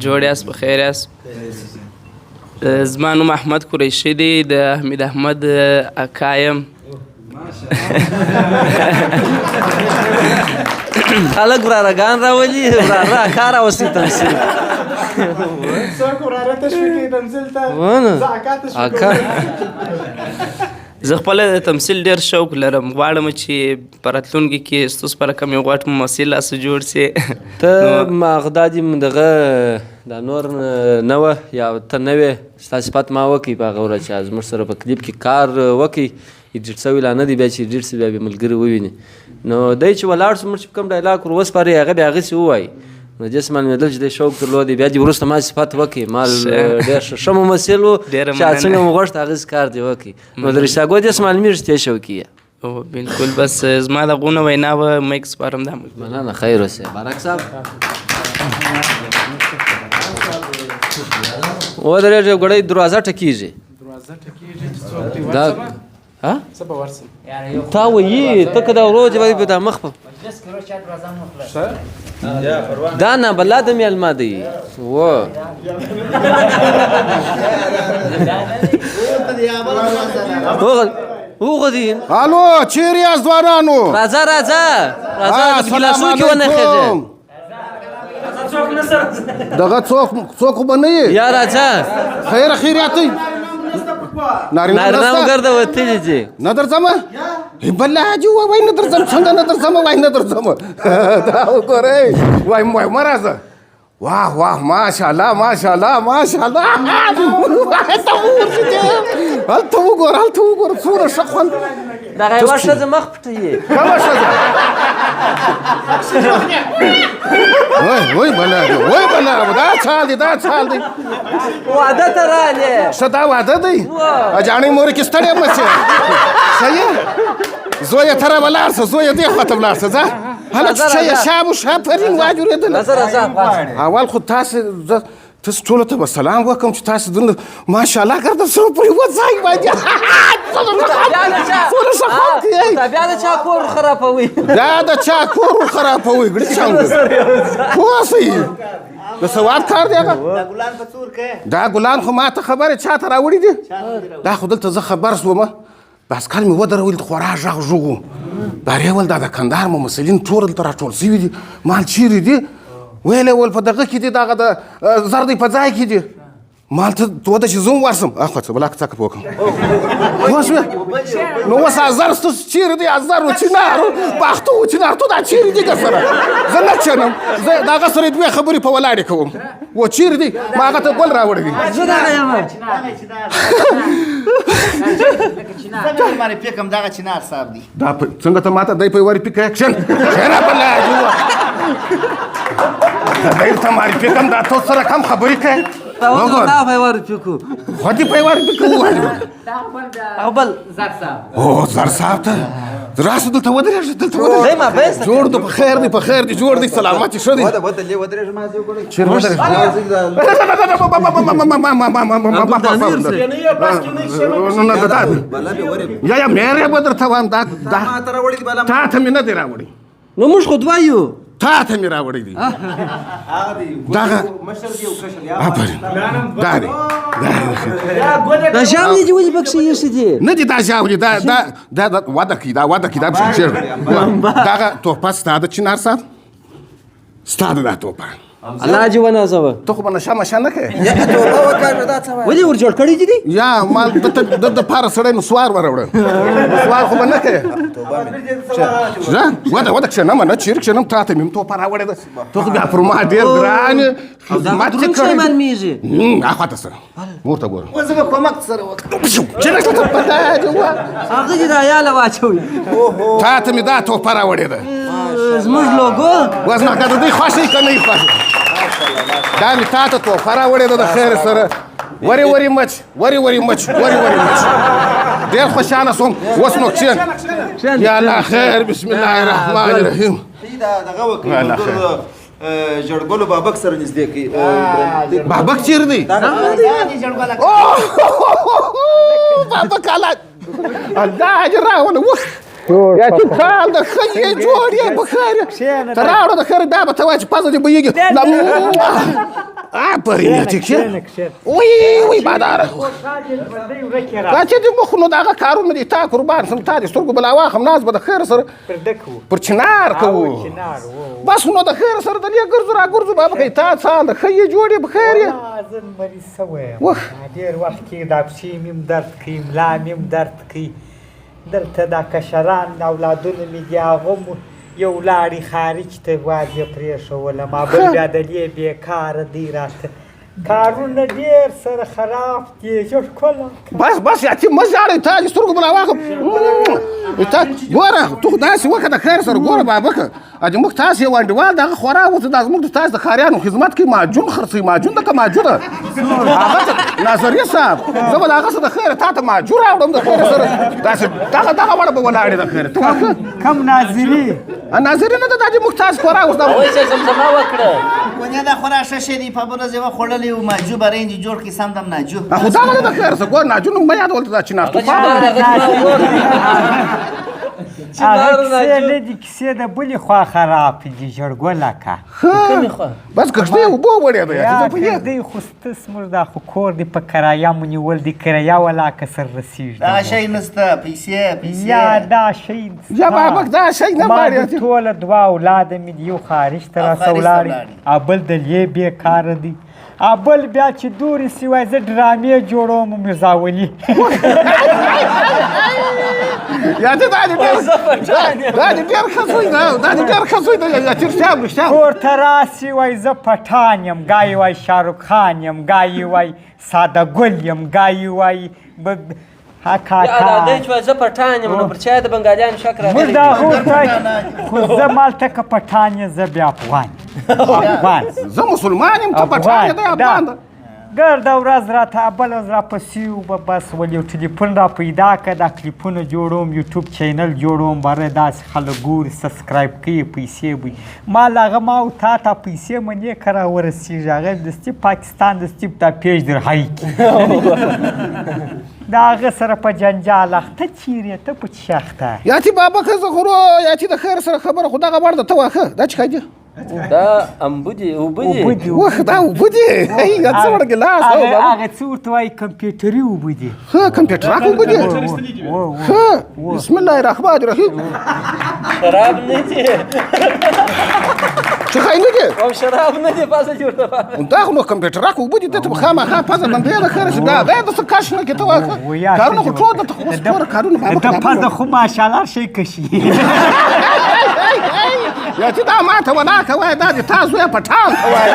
جوړ یاست په خیر یاست؟ زما نوم احمد قریشي دی، د حمید احمد اکا یم. خلک ورارهګان راولي، وراره اکا راوستي تمثیل. څوک وراره تشویقوي تمثیل ته؟ زه اکا تشویقوم. زه خپله د تمثیل ډېر شوق لرم، غواړم چې په راتلونکي کې ستاسو په رقم یو غټ ممثل راسه جوړ سي. ته ما دا دې دغه دا نور نه وه یا ته نه وې، ستا صفت ما وکړي په هغه ورځ چې زموږ سره په کلیپ کې کار وکړي، ایډیټ سوی لا نه دی، بیا چې ایډیټ سي بیا به ملګري وویني. نو دی چې ولاړ سو، موږ چې کوم ډایلاګ ور وسپاري هغه بیا هغسې ووایي. نو داسې معلومېدل چې دی شوق درلودی. بیا دې وروسته ما صفت وکړي، ما ډېر ښه ممثل و، چې څنګه مو غوښت هغسې کار دې وکړي. نو د رښتیاګو داسې معلومېږي چې ته شوقي یې. او بالکل، بس زما د غونه وینا وه، مایک سپارم دا. مننه، خیر اوسې. بارک صاحب ودرېږه، ګړی دروازه ټکېږي. دروازه ټکېږي چې څوک دی؟ دا ها؟ څه به ورسم؟ تا وایي ته که دا ورو چې به دا مخ په دا نه بلا د مېلمه دی. و وغه دی. الو، چیرې یاست ځوانانو؟ راځه راځه راځه، د ګیلاسو کې ونه خېژې. دغه څوک څوک خو به نه یې؟ یا راځه. خیر خیریاتئ. نارینه نارینه وګرځه وتلي دي. نه درځمه؟ بله حاجي وای نه درځم، څنګه نه درځم؟ وای نه درځم. دا وګورئ، وای وای مه راځه. واه واه، ماشاءالله ماشاءالله ماشاءالله. هلته وګوره، هلته وګوره، هلته وګوره، څومره ښه خوند. دغه یوه ښځه مخ پټوي. کومه ښځه؟ وای وای بلا دی، وای بلا، دا چال دی، دا چال دی. واده ته راغلې. ښه دا واده دی؟ اجاڼۍ مورې کې ستړی مه شې. ښه یې؟ زویه ته را ولاړ شه، زویه دې خوا ته ولاړ شه، ځه. هله چې ښه یې، شا مو ښه پرین واجورېدله. راځه راځه. اول خو تاسې تاسو ټولو ته به سلام وکړم چې تاسو دونه ماشاءالله ګرده سره پر یوه ځای باندې. څومره ښه خوند کوي. بیا د چا کور خرابوي، بیا د چا کور خرابوي. ګړي څنګه پوه شئ، د ثواب کار دی هغه. دا ګلان په څور کوې؟ دا ګلان خو ما ته خبرې چا ته راوړي دي. دا خو دلته زه خبر سوم، باسکل مې ودرول، خورا غږ ږغ و. دا ول دا د کندهار ممثلین ټول دلته راټول سوي دي، مال چیرې دي؟ ویلې ول په دغه کې دي، دغه د زردې په ځای کې دي. مال ته وده چې زه هم ورسم، اخوا څه بلا څه وکړم. پوه شوې؟ نو اوس ازر ستاسو چیرې دی؟ ازر و چنار پښتو و چنار، ته دا چیرې دي که سره؟ زه نه کښېنم، زه د هغه سره دوې خبرې په ولاړې کوم. و چیرې دی؟ ما هغه ته ګل راوړی دی. زه دغه یم. څنګه معرفي کړم؟ دغه چنار صاحب دی. دا څنګه ته ماته دی په ورپي کوې؟ کښېن کښېنه بلا دی ته معرفي کړم، دا ته سره کم خبرې کوې. تا په ورپي کو، خو دې په ورپي کو. هغه بل زر صاحب. او زر صاحب ته راسه دلته ودرېږه، دلته ودرېږه. جوړ دی، په خیر دی، په خیر دی، جوړ دی، سلامت ښه دی. چېرې ودرېږه؟ یا یا مېرې به درته وایم، دا تا ته مې نه دی راوړی. نو موږ خو دوه یو. تا ته مې راوړی دی. دغه آفرین، دا دی، دا ژاولې دې ولې پکښې ایښې دي؟ نه دي دا ژاولې، دا دا دا وده کوي، دا وده کوي، دا پکښې چېرته؟ دغه تحفه ستا ده چنار صاحب، ستا ده دا تحفه. الله دې ونازوه. ته خو به نشه مشه نه کوې؟ ولې ور جوړ کړی دي دی؟ یا مال د دپاره سړی نسوار وروړه، نسوار خو به نه کوې. وده وده کښېنم، نه چېرې کښېنم، تا ته مې هم تحفه راوړې ده. ته خو بیا پر ما ډېر ګران یې، خدمت دې کړی. معلومېږي. اخوا ته سره مور ته ګوره. اوس زه به کومک سره وکړم. چېرې ته پته دې وه؟ هغه دې راياله واچوي. تا ته مې دا تحفه راوړې ده. زموږ لوګو. اوس نو که د دوی خوښ که نه خوښ، دا مې تا ته تحفه راوړې ده د خیر سره. وری وری مچ، وری وری مچ، وری وری مچ. ډېر خوشحاله سوم. اوس نو کښېن. یا الله خیر، بسم الله الرحمن الرحیم. دغه وکړئ، ژړګلو بابک سره نږدې کړئ. بابک چېرې دی؟ بابک الله الله دې راوله. وخ یا چې کال د ښه یې جوړ یې په خیر ته راوړه د خیر، بیا به ته وایې چې پزه دې بویږي. آفرین یا چې کښېنه. وی وی باداره، دا چې دې مخ نو د هغه کارونه دي، تا قربان سم، تا دې سترګو بلا واخم، ناز به د خیر سره پر چنار کوو. بس نو د خیر سره د لې ګرځو را ګرځو. بابا کوي تا څه د ښه یې جوړ یې په خیر یې. زه مریض سوی یم، ډېر وخت کېږي دا پښې مې هم درد کوي، ملا مې هم درد کوي. دلته دا کشران اولادونه مې دي، هغه مو یو لاړې خارج ته واز یې پرېښولم، بل بیا د لې بېکاره دی، راته کارونه ډېر سره خراب دي. ښکلا بس بس یاتي مه ژاړئ، تا دې سترګو بلا واخم. تا ګوره، ته خو داسې وکړه د خیر سره. ګوره بابکه، د موږ تاسې یو انډیوال د هغه خورا اوس دا زموږ د تاسې د ښاریانو خدمت کوي، معجون خرڅوي. معجون ده که معجونه؟ هغه ناظري صاحب، زه به د هغه څه د خیره تا ته معجون راوړم د خیره سره. داسې دغه دغه وړه به ولاړې د خیره. ته واخه کم ناظري؟ ناظري نه ده، دا دې موږ تاسې خورا اوس دا وایي چې زمزمه وکړه. ونې دا خورا ښه شی دی، په بله ورځ یې وخوړلی و، ماجو به رنج جوړ کړي سم دم ناجو. خو دغه ده د خیر سره. ګوره ناجو نوم مه یادول دا چې ناستو. هغه کیسې نه دي، کیسې د بلې خوا خرابې دي ژړګله که. بس کښتۍ اوبو وړې ده. یا کښتۍ خو ستس موږ دا خو کور دی په کرایه مو نیول دی، کرایه ولا که سر رسېږي. دا شی نشته، پیسې پیسې. یا دا شی یا بابک دا شی نه ما د ټوله دوه اولاده مې دي، یو خارج ته راسه ولاړی، او بل د لې بېکاره دی، بل بیا چې دورې سي وایي زه ډرامې جوړوم میرزا ولي. یا ته دا دې ډېر دا دې ډېر ښه زوی دی، دا دې ډېر ښه زوی دی. یا چې رښتیا رښتیا کور ته راسي وایي زه پټان یم، ګایي وایي شاهرخ خان یم، ګایي وایي ساده ګل یم، ګایي وایي یا دا دی چې زه پټان یم، نو پر چا د بنګالیانو شک راغلی؟ موږ دا ورته خو زه مالته که پټان یم، زه بیا افغان افغان زه مسلمان یم، ته پټان یې، دی افغان ده. ګرده ورځ راته بله ورځ راپسې وه، بس ول یو ټلیفون را پیدا که، دا کلیپونه جوړوم، یوټیوب چینل جوړوم، باره داسې خلک ګوري، سبسکرایب کوي، پیسې وي. ما له هغه ما او تا ته پیسې منې که را ورسېږي، هغه دستي پاکستان دستي دا پیج در های کړي. د هغه سره په جنجال اخته چېرې ته په څه اخته؟ یاتي بابکه زه خو یاتي د خیر سره خبره خو دغه وړ ده، ته واخه دا چې ښایي دا امبو دي، اوبه دي. وخ دا اوبه دي، یا څه وړه ګیلاس. هغه څه ورته وایي، کمپیوټري اوبه دي. ښه کمپیوټراک اوبه دي. ښه بسم الله الرحمن الرحیم. شراب نه دي چې ښایي نه دي؟ او شراب نه دي، پزه دې ورته. دا خو نو کمپیوټراک اوبه دي، ته به خامخا پزه بندې ده خیر شي. دا دا د څه کش نه کې ته واخه کارونه خو ټول دلته خو اوس ټول کارونه بابک د پزه خو ماشاءالله شی کشي. یا چې دا ما ته ولاکه وایه، دا دې تا زوی پټان ته وایه.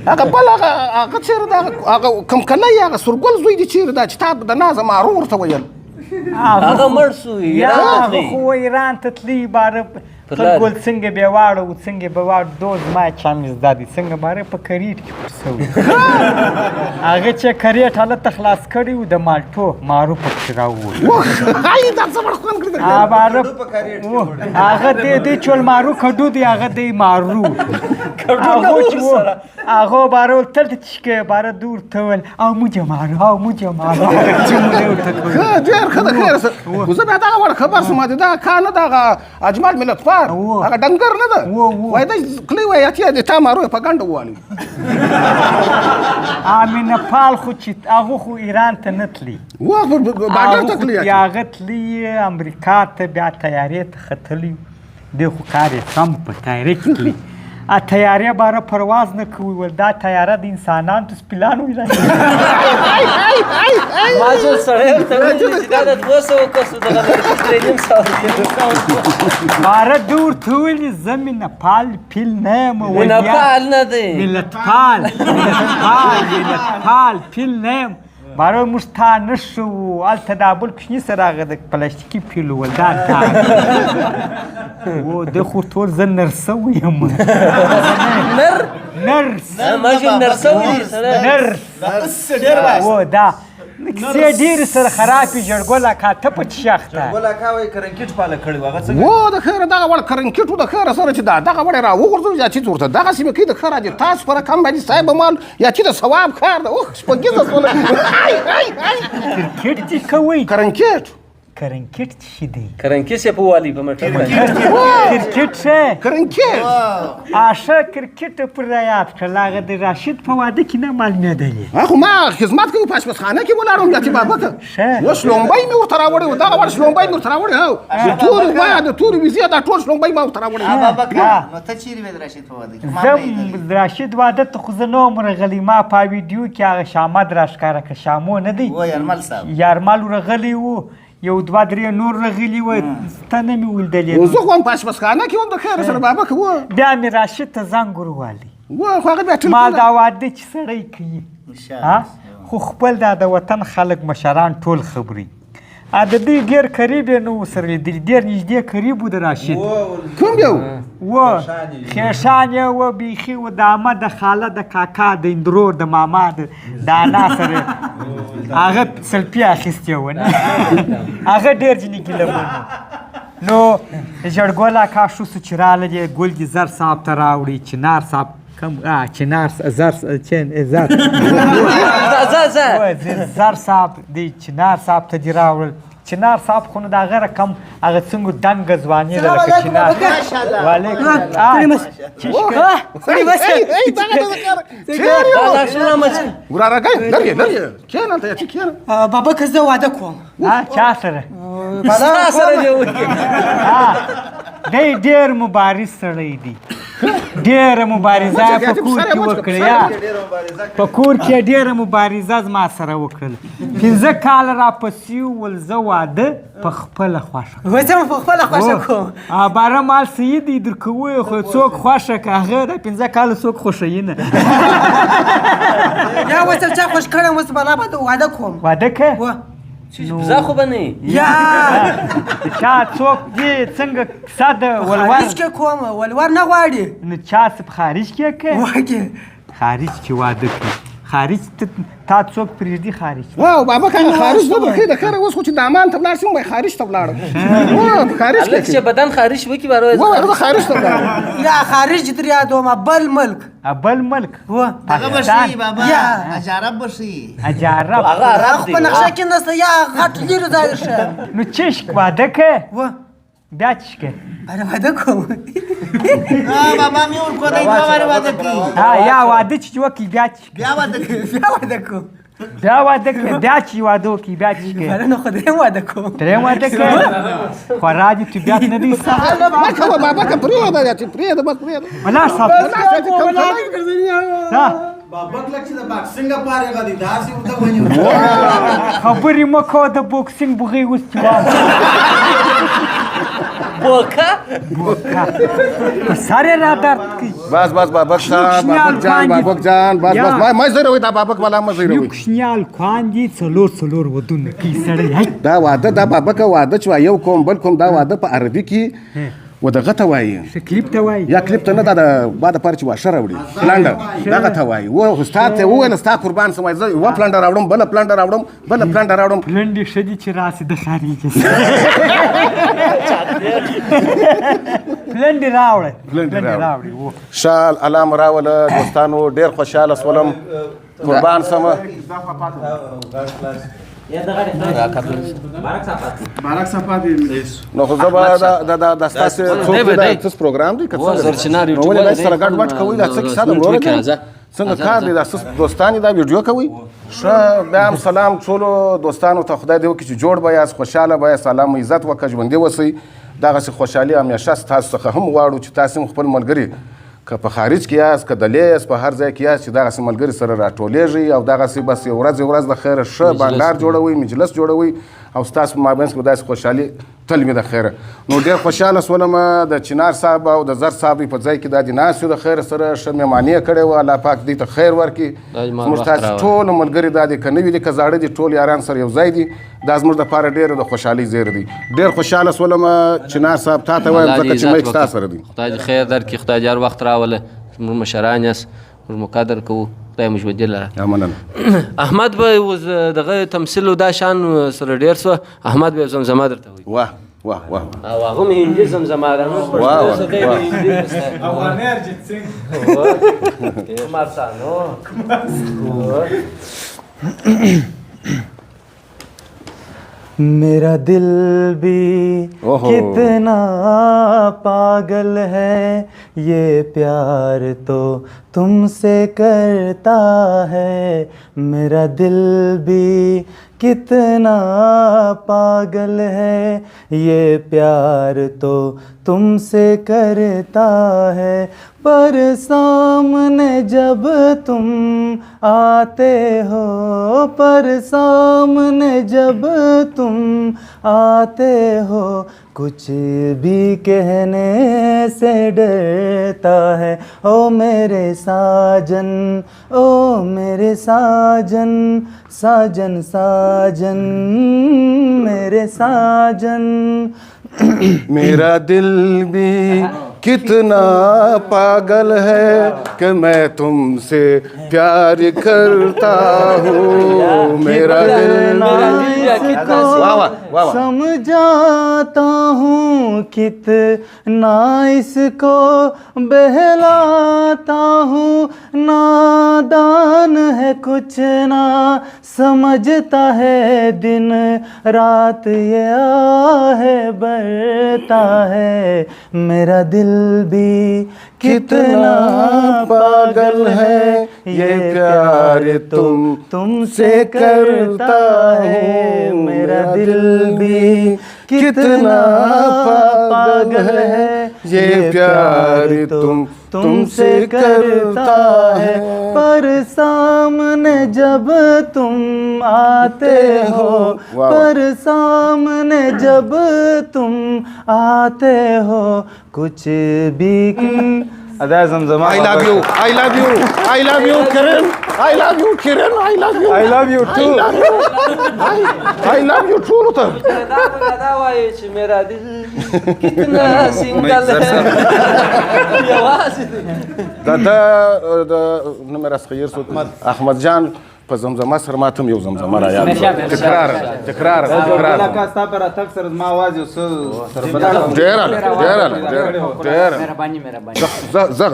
هغه بل هغه هغه چېرې ده، هغه کوم کلی هغه سورګل زوی دې چېرې ده چې تا د نازه مارو ورته ویل؟ هغه مړ سو، ایران ته خو ایران ته تللی، باره تل ګل څنګه به واړو، څنګه به واړو، دوز ما چا مې زده دی، څنګه باره په کریټ کې پټ شوی. هغه چې کریټ هلته خلاص کړی و، د مالټو مارو پکې راووت. دا څه خوند کړی. باره هغه دی چې ول مارو کډو دی، هغه دی مارو هغه چې هغه باره ول تل چې باره دور ته ول او موږ مارو او موږ مارو چې موږ ورته کوو. ښه ډېر ښه د خیر سره. خو زه بیا دغه وړ خبر شوم، دا کا نه دغه اجمل ملت پار هغه ډنګر نه ده، وایي دی کلی وایي اتیا د تا مارو یې په ګنډه ووالي. امینه پال خو چې هغه خو ایران ته نه تلي، باډر ته تلي، هغه تلي امریکا ته، بیا طیارې ته ختلی دی، خو کار یې سم په طیارې کې تلي. طیارې باره پرواز نه کوي، ول دا طیاره د انسانانو ته سپیلان وي. ما چې سړی ورته ویل چې دا د 200 کسو دغه 350 باره ده ورته ویلي زه مینه پال پیل نه یم، مینه پال نه دی، ملت پال، ملت پال، ملت پال پیل نه یم. باره موږ تا نه ښوو، هلته دا بل کوچني سره هغه د پلاستیکي پیل ول دا تا و ده خو ورته ویل زه نرسوی یم. نر نرس ما چې نرسوی نرس و دا کیسې ډېرې سره خرابې. ژړګل اکا ته په څه اخته؟ ژړګل اکا وایي کرنکیټ پاله کړی و، هغه څنګه؟ و د خیره دغه وړ کرنکیټ و د خیره سره چې دا دغه وړ یې راوغورځوي، یا چې ورته دغسې مې کوي د خیره دې تاسو په رقم باندې صاحب مال یا چې د ثواب کار ده. اوخ شپږیزه سوله. کرکټ دې کوئ؟ کرنکیټ کرنکیټ څه دی؟ کرنکیټ یې په والي په مټه باندې. کرکټ څه؟ کرنکیټ آشه کرکټ پر یاد کړل، هغه د راشد په واده کې نه معلومېدلې. خو ما خدمت کوي په آشپزخانه کې ولاړم، بیا چې بابکه و شلومبی مې ورته راوړی و، دغه وړ شلومبی مې ورته راوړی، هو د تورې غوا د تورې ویزې دا ټول شلومبی ما ورته راوړی. بابکه نو ته چېرې وې د راشد په واده کې؟ زه د راشد واده ته خو زه نه وم ورغلی، ما په ویډیو کې هغه شامد راښکاره کړ، شامو نه دی؟ و یارمل صاحب، یارمل ورغلی و، یو دوه درې نور راغلي وه، ته نه مې ولیدلې. زه خو هم په آشپزخانه کې وم د خیره سره بابکه و. بیا مې راشد ته زنګ ورووالی، و خو هغه بیا ما دا واده چې سړی کوي خو خپل دا د وطن خلک مشران ټول خبري. د دوی ډېر قریب یې نه و سره لیدلي، ډېر نږدې قریب و د راشد. کوم یو؟ و خېښان یې و، بیخي و، د عمه د خاله د کاکا د اندرور د ماما د انا سره هغه سلپي اخیستې وه، هغه ډېر ځینې ګیله من و. نو ژړګل اکا ښه سو چې راغله دې ګل دې زر صاحب ته راوړي، چنار صاحب کم چنار زر چن زر زر صاحب دی چنار صاحب ته دې راوړل. چنار صاحب خو نو د هغه رقم هغه څنګه دنګه ځواني ده لکه چنار. وعلیکم وراره ګی لرې لرې کښېنه هلته چې کښېنه. بابکه زه واده کوم. چا سره؟ ستا سره دې وکړي. دی ډېر مبارز سړی دی، ډېره مبارزه یې په کور کې وکړه، په کور کې ډېره مبارزه زما سره وکړله. 5 کاله راپسې ول زه واده په خپله خوښه. زه په خپله خوښه کوم. باره مال صحیح دی درکوو یې، خو څوک خوښه که هغه د 5 کاله څوک خوښوي نه. یا اوس چا خوښ کړم، اوس بلا به واده کوم. واده که؟ زه خو به نه یا چا څوک دې څنګه کیسه ده؟ ولور خارج کې کوم، ولور نه غواړي. نو چا څه په خارج کې که؟ وکې خارج کې واده کړي، خارج ته تا څوک پرېږدي خارج ته؟ واو بابا که خارج نه درکوي د خیره اوس خو چې دامان ته ولاړ شم وایي خارج ته ولاړم. خارج هلک چې بدن خارج وکړي باره وایي زه خارج ته ولاړم. یا خارج در یادوم، بل ملک. بل ملک هغه به ښيي بابا، اجارب به ښيي. اجارب هغه عرب خو دی. په نقشه کې نشته، یا غټ لرې ځای ښیم. نو چشک واده که بیا چشکه؟ بله واده کوم. بابا مې ورکو دی دوه وارې واده کوي. یا واده چې وکړي بیا چشکه؟ بیا واده کوي. بیا واده کوم. بیا واده کوي، بیا چې واده وکړي بیا چشکه؟ بله نو خو درېیم واده کوم. درېیم واده کوي؟ خورا دې طبیعت نه دی سخت. مه کوه بابکه، پرېږده یا چې پرېږده، بس پرېږده. ولاړ شه. بابک لکه چې د باکسینګ فارغه دی، داسې ورته ونیو. خبرې مه کوه، د بوکسینګ بوغۍ اوس چې واورې. بوکا بوکا په سر یې را درد کوي. بس بس بابک صاحب، بابک جان، بابک جان، بس بس ما زیروي دا بابک والا ما زیروي. کوچني هلکان دي 4 ودونه کوي سړی. دا واده دا بابک واده چې یو کوم بل کوم، دا واده په عربي کې و دغه ته وایي. څه کلیپ ته وایي؟ یا کلیپ ته نه، دا د با دپاره چې واښه راوړي پلنډه، دغه ته وایي. و استاد ته وویل ستا قربان سم، زه یوه پلنډه راوړم، بله پلنډه راوړم، بله پلنډه راوړم. پلنډې ښه دي چې راسي د خارجه. پلنډې راوړه، پلنډې راوړي. ښه الله مو راوله دوستانو، ډېر خوشحاله سولم، قربان سم. نو خو زه به دا ستاسې څوک دی، دا څه پروګرام دی که څنګه؟ نو ولې داسې سره ګډ وډ کوئ؟ دا څه کیسه ده وروره؟ څنګه کار دی دا؟ څه دوستان دا ویډیو کوئ؟ ښه بیا هم سلام ټولو دوستانو ته، خدای دې وکړي چې جوړ به یاست، خوشحاله به یاست، الله مو عزت وکړه، ژوندي اوسئ. دغسې خوشحالي همیشه ستاسو څخه هم غواړو چې تاسې هم خپل ملګري که په خارج کې یاست، که دلې یاست، په هر ځای کې یاست، چې دغسې ملګري سره راټولېږئ او دغسې بس یو ورځ یو ورځ د خیره ښه بانډار جوړوئ، مجلس جوړوئ، او ستاسو په مابین کې به داسې خوشحالي تل وي د خیره. نو ډېر خوشحاله سولم د چنار صاحب او د زر صاحب په ځای کې دا دې ناست یو د خیره سره، ښه مېلمانې یې کړې وه، الله پاک دوی ته خیر ورکړي. زموږ تاسې ټولو ملګري دا دي که نوي دي که زاړه دي، ټول یاران سره یو ځای دي، دا زموږ دپاره ډېره د خوشحالۍ زیری دی. ډېر خوشحاله سولم چنار صاحب، تا ته وایم ځکه چې مایک ستا سره دی. خدای دې خیر درکړي، خدای دې هر وخت راوله، زموږ مشران یاست، موږ مو قدر کوو، خدای مو ژوندي لره. مننه. احمد به اوس دغه تمثیل او دا شان سره ډېر سوه، احمد به زمزمه درته وایي. واه واه واه. او هغه هم هندي زمزمه ده، موږ پښتو څه دی هندي. افغاني ارجیت سینګ. کمار سانو. میرا دل بھی کتنا پاگل ہے، یہ پیار تو تم سے کرتا ہے، میرا دل بھی کتنا پاگل ہے، یہ پیار تو تم سے کرتا ہے، پر سامنے جب تم آتے ہو، پر سامنے جب تم آتے ہو، کچھ بھی کہنے سے ڈرتا ہے، او میرے ساجن، او میرے ساجن، ساجن ساجن میرے ساجن۔ میرا دل بھی کتنا پاگل ہے کہ میں تم سے پیار کرتا ہوں، میرا دل سمجھاتا ہوں، کتنا اس کو بہلاتا ہوں، نادان ہے کچھ نہ سمجھتا ہے، دن رات یہ آہ بھرتا ہے، میرا دل بھی کتنا پاگل ہے، یہ پیار تم سے کرتا ہے، میرا دل بھی کتنا پاگل ہے، یہ پیار تم سے کرتا ہے، پر سامنے جب تم آتے ہو، پر سامنے جب تم آتے ہو، کچھ بھی ادا زمزمه. I love you, I love you, I love you, Kiran. I love you, Kiran. I love you. I love you too. I love you too. دا وایي چې میرا دل کتنا سنگل ہے، یوازې دا د نوم یې راڅخه هېر شو، احمد جان په زمزمه سره ما ته هم یو زمزمه را یاد شو. تکرار تکرار تکرار. لکه ستا په راتګ سره زما اواز یو څه ډېر ډېر ډېر ډېر. مهرباني مهرباني.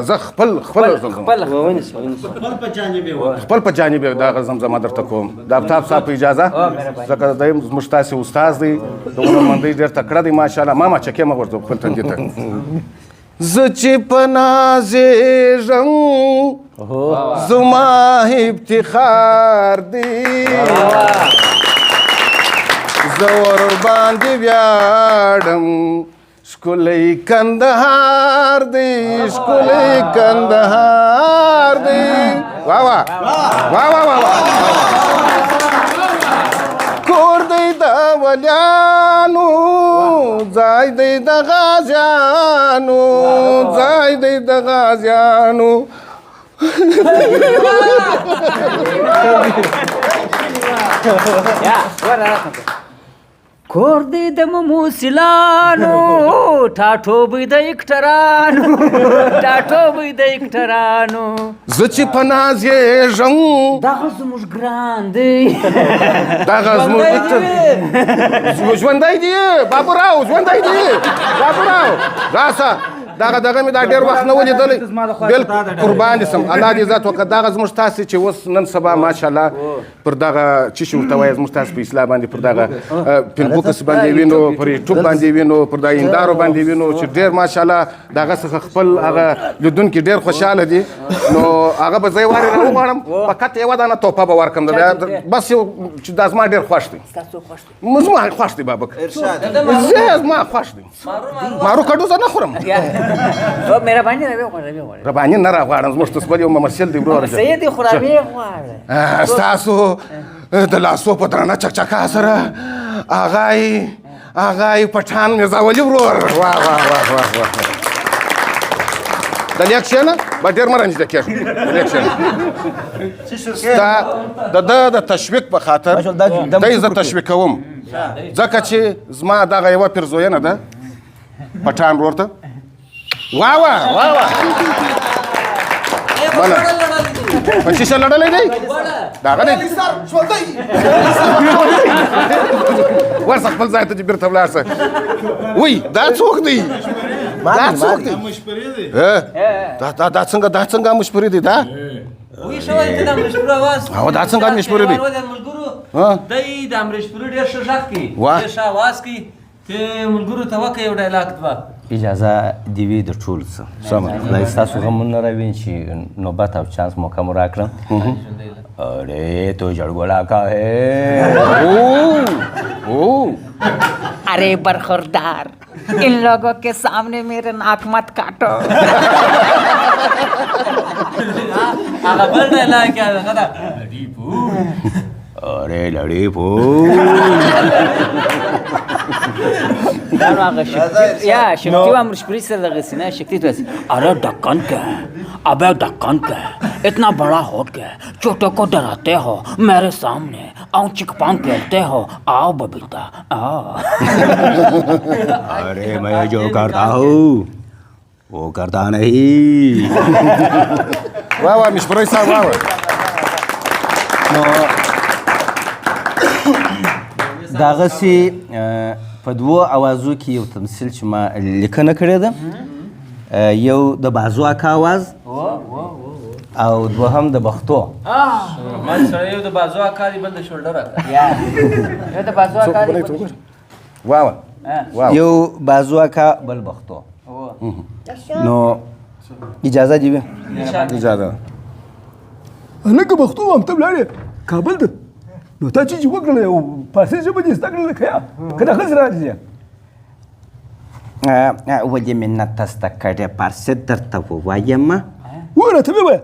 زه خپل خپل زمزمه خپل په جانب دغه زمزمه درته کوم، د افتاب صاحب په اجازه، ځکه دی زموږ تاسې استاد دی، د هنرمندۍ ډېر تکړه دی ماشاءالله. ما ما چکې مه غورځوه خپل تندي ته. زه چې په نازېږم زما افتخار دی، زه ورباندې ویاړم، ښکلی کندهار دی، ښکلی کندهار دی. واه واه واه واه واه. کور دی د ولیانو، ځای دی د غازیانو، ځای دی د غازیانو. کور دی د مموسلانو، ټاټوبی د اکټرانو، ټاټوبی د اکټرانو. زه چې په ناز یېږم، دغه زموږ ګران دی، دغه زموږ ژوندی دی. بابوراو ژوندی دی، بابوراو راسه. دغه دغه مې دا ډېر وخت نه و لیدلی، بلکل قربان دې سم، الله دې عزت وکړه. دغه زموږ تاسې چې اوس نن سبا ماشاءالله پر دغه څه شي ورته وایي، زموږ تاسې په اصلاح باندې پر دغه فیسبوک باندې وینو، پر یوټیوب باندې وینو، پر دغه هندارو باندې وینو چې ډېر ماشاءالله دغه څخه خپل هغه لیدونکي ډېر خوشحاله دي. نو هغه به زه یې وارې راوغواړم، فقط یوه دانه توپه به ورکړم، بس یو چې دا زما ډېر خوښ دی. زما خوښ دی بابک، زه زما خوښ دی. مارو کډو زه نه خورم. مهرباني راوې غواړه، رباني نه راغواړم، زموږ تاسو بل یو ممثل دی وروره. صحیح دی، خو راوې غواړه. ستاسو د لاسو په درنه چکچکا سره هغه هغه پټان میرزاولي ورور. واه واه واه واه واه. د لیک کښېنه، به ډېر مه رانږدې کېږه. د لیک کښېنه. ستا د ده د تشویق په خاطر دی زه تشویقوم، ځکه چې زما دغه یوه پیرزوینه ده پټان ورور ته. واه واه واه واه. منه په څه شي لړلی دی؟ د هغه دی. ورسه خپل ځای ته چې بېرته ولاړ شه. وی دا څوک دی؟ دا څوک دی؟ دا دا څنګه، دا څنګه مشپري دی؟ دا او دا څنګه مشپري دی؟ دی د امرشپري ډېر ښه غږ کوي، ډېر ښه اواز کوي. ته ملګرو ته وکړه یو ډایلاګ دوه. اجازه دې وي د ټولو څه. خدای ستاسو غمونه راویني چې نوبت او چانس موقع مو راکړه. ارے تو جړګولا کا ہے. ارے برخوردار، ان لوگوں کے سامنے میرے ناک مت کاٹو. هغه بل ډایلاګ هغه ده. ارے لړی پو. دا نو هغه شکتی، یا شکتی و امرشپری سره دغسې نه شکتی ته اره ډکن که، ابے ڈکن کے اتنا بڑا ہو کے چھوٹے کو ڈراتے ہو میرے سامنے، آؤ چکپان کھیلتے ہو، آؤ ببیتا آؤ. ارے میں جو کرتا ہوں وہ کرتا نہیں. واه واه مشپری صاحب، واه واه. نو دغسې په دوو اوازو کې یو تمثیل چې ما لیکنه کړې ده، یو د بازو اکا اواز او دوهم د بختو. یو د بازو اکا دی، بل د شولډر اکا. یو د بازو اکا دی، یو بازو اکا بل بختو. نو اجازه دې وي؟ اجازه. هلکه بختو هم ته ولاړې کابل ته، نو تا چې وکړله یو فارسي ژبه دې زده کړله که یا که دا ښځې راځي؟ ولې مې نه ته زده کړې فارسي درته ووایم؟ وایه راته مې وایه.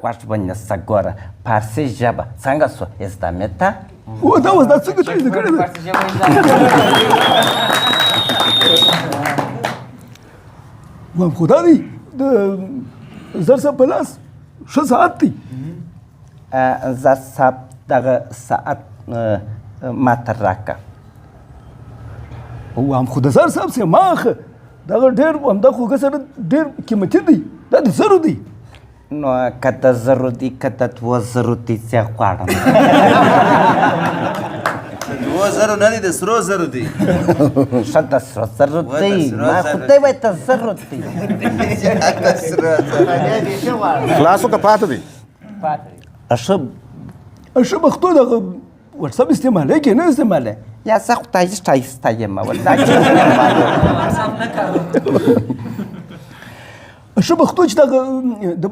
غوږ ونیسه ګوره، فارسي ژبه څنګه سوه زده مې ته؟ دا اوس دا څنګه تا زده کړې ده؟ وایم خو دا دی د زر صاحب په لاس ښه ساعت دی. زر صاحب دغه ساعت ما ته راکړه. وام خو د زر صاحب څخه ما اخله، دغه ډېر همدا خوږه سره ډېر قیمتي دی، دا د زرو دی. نو که د زرو دی که د 2000 دی، زه غواړم. د 2000 نه دی، د سرو زرو دی. ښه د سرو زرو دی، ما خو دی وایي د زرو دی. خلاص که پاتې دی؟ ښه ښه بختو دغه وټساپ استعمالوي که نه استعمالوي؟ یا زه خو ښایسته یم والله. ښه بختو چې دغه د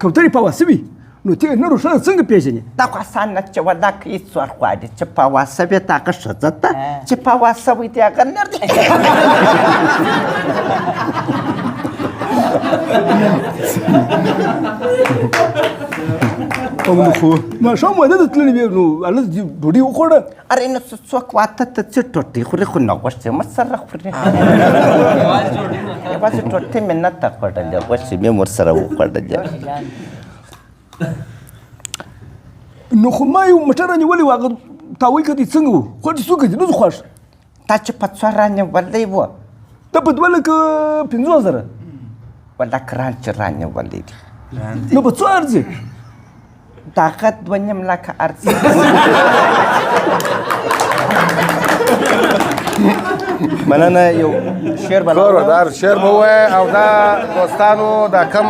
کوترې په واسه وي، نو ته نر او ښځه څنګه پېژنې؟ دا خو اسانه چې والله که هېڅ ورغواړي چې په واسه وي د هغه ښځه ده، چې په واسه وي د هغه نر دی. او نو خو ماښام واده ته تللی وې، نو هلته دې ډوډۍ وخوړه؟ ارې نو څوک واده ته څه ټوټې خوري، خو نه غوښې مه سره خوري. یوازې ټوټې مې نه ته خوړلې، غوښې مې ورسره وخوړلې. نو خو ما یو موټر رانیولی و، هغه تا وایي که دی څنګه و، خوښ دې څوک دي؟ نه زه خوښ. تا چې په څو رانیولی و؟ دا په 2,50,000. ولا کران چې رانیولی دی. نو په څو ارزي؟ دغه 2.5 لکه ارزي. مننه. یو شعر به کور ودار شعر به ووایې. او دا دوستانو دا کم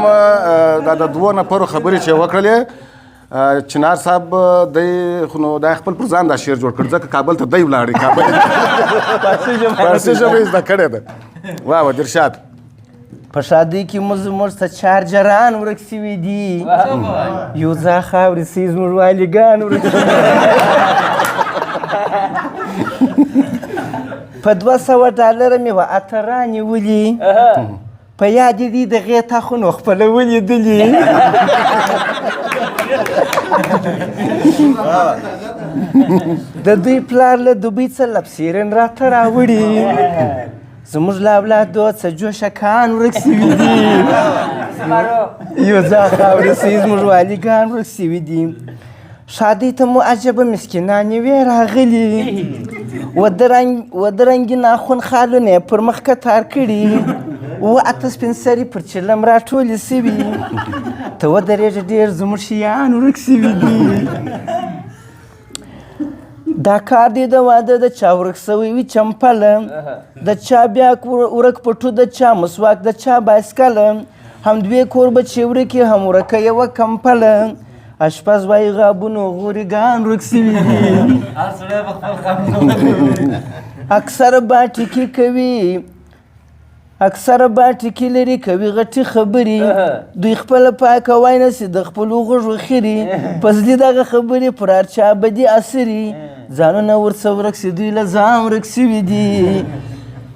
دا د دوو نفرو خبرې چې وکړلې، چنار صاحب دی خو نو دا خپل پر ځان دا شعر جوړ کړ، ځکه کابل ته دی ولاړی، کابل فارسي ژبه یې زده کړې ده. واه واه درشاد. په ښادۍ کې مو زموږ څه چارجران ورک سوي دي، یو ځای خاورې سي زموږ والګان ورک سوي. په $200 مې وه اتران نیولي، په یاد دي دغې تا خو نو خپله ولیدلي. د دوی پلار له دوبۍ څه لپسیرن راته راوړي، زموږ له اولادو څه جوشکان ورک سوي دي، یو ځای خاورې سوي زموږ والګان ورک سوي دي. ښادۍ ته مو عجبه مسکینانې وې راغلي، ودرنګي ناخن خالونه یې پر مخ کتار کړي، اووه اته سپین سرې پر چلم راټولې سوي، ته ودرېږه ډېر زموږ شیان ورک سوي دي. دا کار دی د واده د چا ورک سوی وي چمپله، د چا بیا ورک پټو، د چا مسواک، د چا بایسکله، هم دوې کوربچې ورکې هم ورکه یوه کمپله، اشپز وایي غابونو غوریګان ورک سوي دي. اکثره باټکي کوي، اکثره باټکي لري کوي غټي خبرې، دوی خپله پاکه وای نه سي د خپلو غوږو خیري، فضلي دغه خبرې پر هر چا بدي اثري، ځانونه ورڅه ورک سي دوی له ځان ورک سوي دي.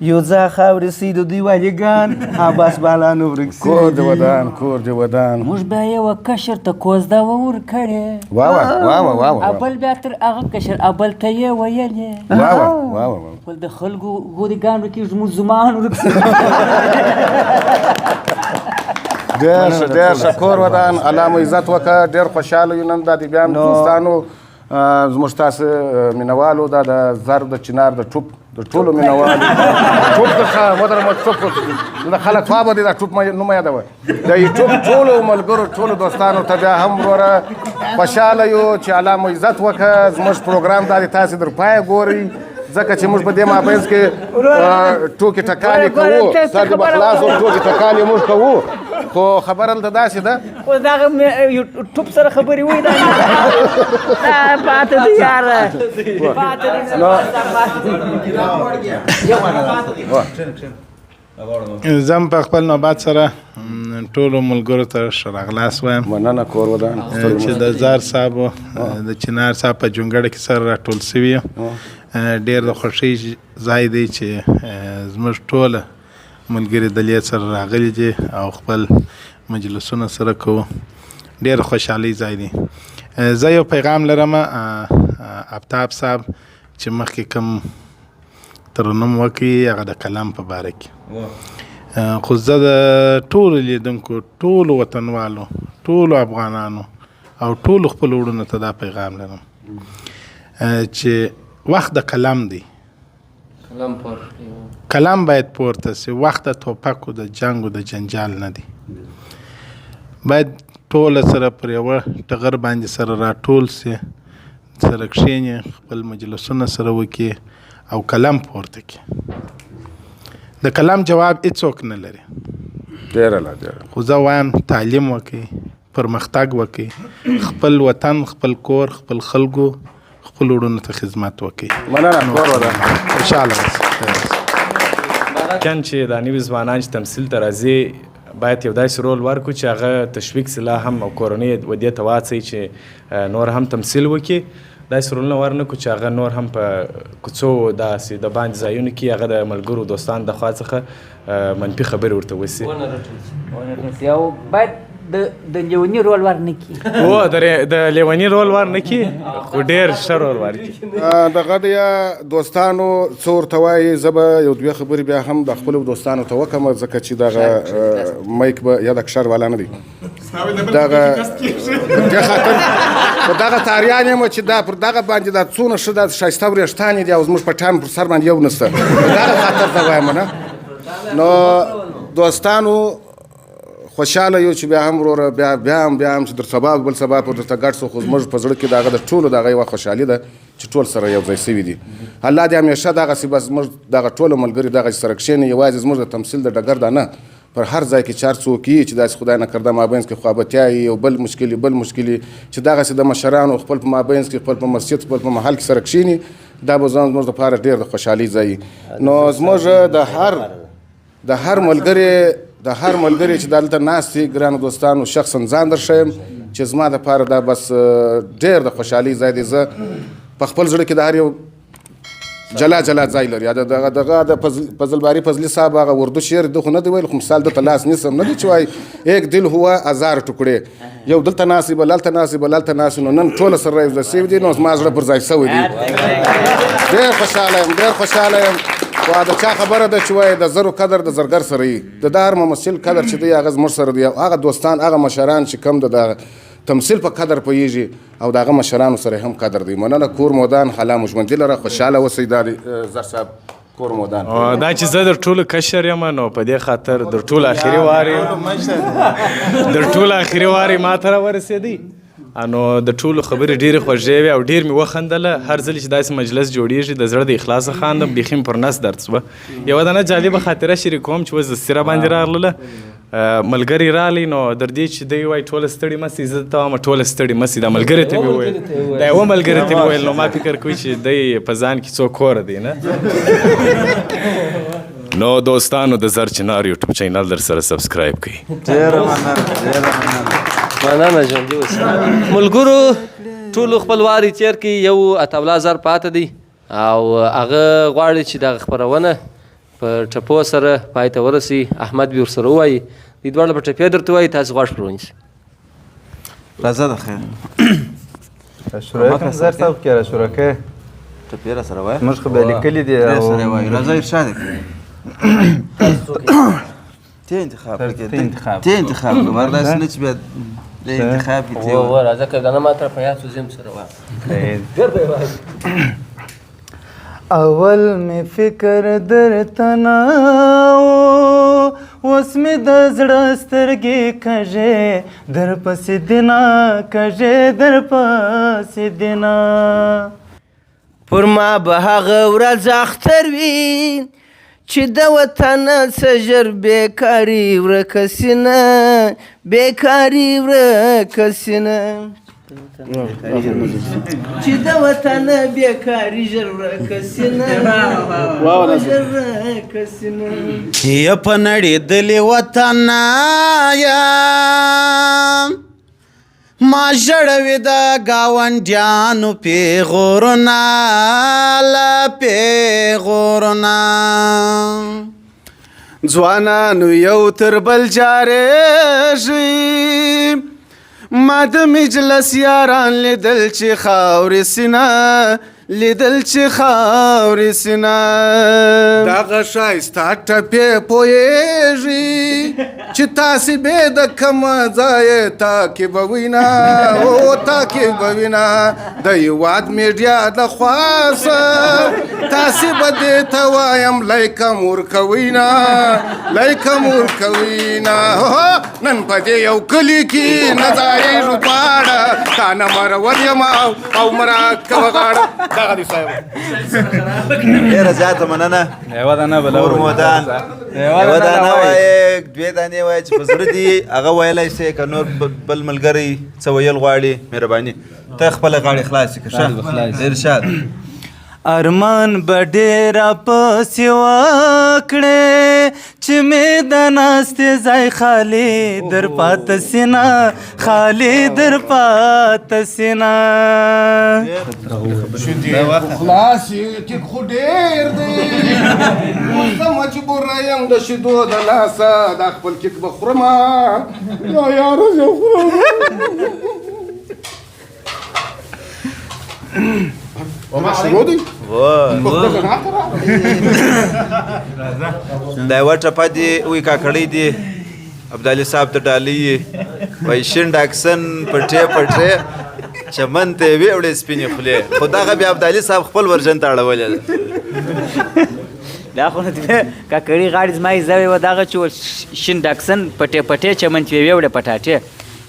یو ځای خاورې سي د دوی والګان عباس بالانو ورک سوي. کور دې ودان، کور دې ودان. موږ بیا یوه کشر ته کوزده ورکړې، واه واه واه واه واه، ابل بیا تر هغه کشر ابل ته یې ویلې، واه واه واه واه، خپل د خلکو ګورګان ورکېږي زموږ زمان ورک سوي. ډېر ښه، ډېر ښه، کور ودان، الله مو عزت وکړه. ډېر خوشحاله یو نن دا د بیا دوستانو زموږ تاسو مینهوالو، دا د زر د چنار د ټوپ د ټولو مینهوالو ټوپ څخه ودرمه ټوپ د خلک خوا به دي دا ټوپ نوم یادوه، د یوټیوب ټولو ملګرو ټولو دوستانو ته بیا هم وروره خوشحاله یو چې الله مو عزت وکړه. زموږ پروګرام دا دی تاسې در پایه ګورئ، ځکه چې موږ په دې مابینځ کې ټوکې ټکالې کوو، سر دې به خلاص و، ټوکې ټکالې موږ کوو، خو خبره دلته داسې ده. خو دغه یوټیوب سره خبرې وایي دا پاتې دی یاره، پاتې دی. زم په خپل نوبت سره ټولو ملګرو ته ښه راغلاست وایم. مننه، کور ودان. چې د زار صاحب د چنار صاحب په جونګړه کې سره راټول سوي یو، ډېر د خوښۍ ځای دی چې زموږ ټوله ملګري دلې سره راغلي دي او خپل مجلسونه سره کوو، ډېر خوشحالۍ ځای دی. زه یو پیغام لرم افتاب صاحب چې مخکې کوم ترنم وکړي هغه د قلم په باره کې، خو زه د ټولو لیدونکو، ټولو وطنوالو، ټولو افغانانو او ټولو خپلو وروڼو ته دا پیغام لرم چې وخت د قلم دی، قلم باید پورته سي، وخت د توپکو د جنګ او د جنجال نه دی. باید ټوله سره پر یوه ټغر باندې سره راټول سي، سره کښېني، خپل مجلسونه سره وکړي او قلم پورته کړي. د قلم جواب هیڅوک نه لري. ډېره لا ډېره. خو زه وایم تعلیم وکړئ، پرمختګ وکړئ، خپل وطن، خپل کور، خپل خلکو، خپل وروڼو ته خدمت وکړئ. مننه، کور ودان. خوشحاله اوسئ. چند چې دا نوي ځوانان چې تمثیل ته راځي باید یو داسې رول ورکړو چې هغه تشویق سي لا هم او کورنۍ یې ودې ته وهڅوي چې نور هم تمثیل وکړي. داسې رولونه ورنکړو چې هغه نور هم په کوڅو داسې د باندې ځایونو کې هغه د ملګرو دوستانو د خوا څخه منفي خبرې ورته وسي. ونه رټل سي او باید د لیوني رول ورنکړي. هو، د لیوني رول ورنکړي، خو ډېر ښه رول ورکړي. دغه دی دوستانو څه ورته وایي، زه به یو دوې خبرې بیا هم د خپلو دوستانو ته وکړم، ځکه چې دغه مایک به یا د کښر والا نه دی، دغه دې خاطر په دغه تاریان یم چې دا پر دغه باندې دا څونه ښه دا ښایسته وریښتانې دي او زموږ په ټان پر سر باندې یو نشته، په دغه خاطر زه وایم نه. نو دوستانو خوشحاله یو چې بیا هم وروره بیا بیا هم بیا هم چې در سبا بل سبا پورې درته ګډ سو، خو زموږ په زړه کې د هغه د ټولو د هغه یوه خوشحالي ده چې ټول سره یو ځای سوي دي. الله دې همیشه دغسې بس زموږ دغه ټولو ملګري دغسې سره کښېني، یوازې زموږ د تمثیل د ډګر دا نه، پر هر ځای کې چې هر څوک یي چې داسې خدای نه کرده مابینځ کې خوابتیا یي یو بل مشکل بل مشکل چې دغسې د مشرانو خپل په مابینځ کې خپل په مسجد خپل په محل کې سره کښېني، دا به زموږ دپاره ډېر د خوشحالۍ ځای. نو زموږ د هر ملګري د هر ملګري چې دلته ناست دي ګرانو دوستانو شخصا ځان در ښیم چې زما دپاره دا بس ډېر د خوشحالۍ ځای دی. زه په خپل زړه کې د هر یو جلا جلا ځای لري. دغه دغه د فضل باري فضلي صاحب هغه اردو شعر ده خو نه دی ویل، خو مثال ده ته لاس نیسم نه دی چې وایي ایک دل هوا هزار ټوکړې، یو دلته ناست بل هلته ناست بل هلته ناست، نو نن ټوله سره یو ځای سوي دي، نو زما زړه پر ځای سوی دی. ډېر خوشحاله یم، ډېر خوشحاله یم. خو د چا خبره ده چې وایي د زرو قدر د زرګر سره وي، د د هر ممثل قدر چې دی هغه زموږ سره دی، او هغه دوستان هغه مشران چې کوم د تمثیل په قدر پوهېږي او د هغه مشرانو سره هم قدر دی. مننه، کور مودان، الله مو ژوندي لره، خوشحاله اوسئ. دا دی زر صاحب کور مودان. دا چې زه در ټولو کشر یم نو په دې خاطر در ټولو اخري وارې در ټولو اخري وارې ما ته راورسېدی. نو د ټولو خبرې ډېرې خوږې وې او ډېر مې وخندله. هر ځل چې داسې مجلس جوړېږي د زړه د اخلاصه خاندم، بیخي مې پر نس درد شوه. یوه دانه جالبه خاطره شریکوم چې اوس دستي راباندې راغلله. ملګری راغلی، نو در دې چې دی وایي ټوله ستړي مه سئ، زه ته وایم ټوله ستړي مه سئ. دا ملګري ته مې وویل، دا یوه ملګري ته مې وویل، نو ما فکر کوي چې دی په ځان کې څو کوره دی نه. نو دوستانو د زر چنار یوټیوب چینل در سره subscribe کړئ. ډېره مننه، ډېره مننه. مننه، ژوندي اوسئ. ملګرو ټولو خپل واري تېر کړي، یو عطاالله زر پاته دی او هغه غواړي چې دغه خپرونه په ټپو سره پای ته ورسي. احمد به ورسره ووایي، دوی دواړه په ټپې درته وایي، تاسې غوږ پر ونیسئ. راځه د خیر. شروع کوم زر صاحب کې را شروع کړې. ټپې را سره وایه. موږ خو بیا لیکلي دي او سره وایو. راځه ارشاد یې کړه. ته انتخاب کړې، ته انتخاب کړه، ور داسې نه چې بیا د انتخاب کې ته و راځه که دا نه ما ته په یاد سو زم سره وایه. ډېر به یې وایي. اول می فکر درته نه و، اوس مې د زړه سترګې کږې، درپسې دینه کږې، درپسې دینه. پر ما به هغه ورځ اختر وي چې د وطن څه ژر بېکاري ورکه سي نه، بېکاري ورکه سي نه، چې د وطن بېکاري ژر ورکه سي نه، ژر ورکه سي نه. یه په نړېدلي وطن یم، ما ژړوي د ګاونډیانو پیغورونه، له پیغورونه. ځوانانو یو تر بل جارېږي، ما د مجلس یاران لیدل چې خاورې سینه، لیدل چې خاورې سینه. دغه ښایسته ټپې پوهېږي چې تاسې بې د کومه ځایه تعقیبوئ نه، او تعقیبوئ نه. د هېواد میډیا د خوا څه تاسې به دې ته وایم لایک هم ورکوئ نه، لایک هم ورکوئ نه. نن په دې یو کلي کې نه ځایېږو دواړه، تا نه مرور یم او مه راکوه غاړه. دغه دی صاحب. ډېره زیاته مننه. یوه دانه بله کور مودان. یوه دانه وایې، دوې دانې وایې چې په زړه دي هغه ویلی شي، که نور بل ملګری څه ویل غواړي مهرباني. ته خپله غاړې خلاصې کړه. ښه ارشاد. ارمان به ډېره پسې وکړې چې مې د ناستې ځای خالي در پاته سینه، خالي در پاته سینه. خلاص یې ټیک خو ډېر دی، اوس زه مجبوره یم د شیدو د لاسه، دا خپل کیک به خورمه یا یاره زه خورم. شروع دی؟ دا یوه ټپه دي وی کاکړۍ دي عبدالي صاحب ته ډالۍ وایي شین ډاکسن پټې پټې. چمن ته یې ویوړې سپینې خولې، خو دغه بیا ابدالي صاحب خپل ورژن ته اړولې ده. دا خو نو کاکړي غاړې زما یې زوی وه، دغه چې ول شین ډاکسن پټې پټې چمن چې ویوړې پټاټې.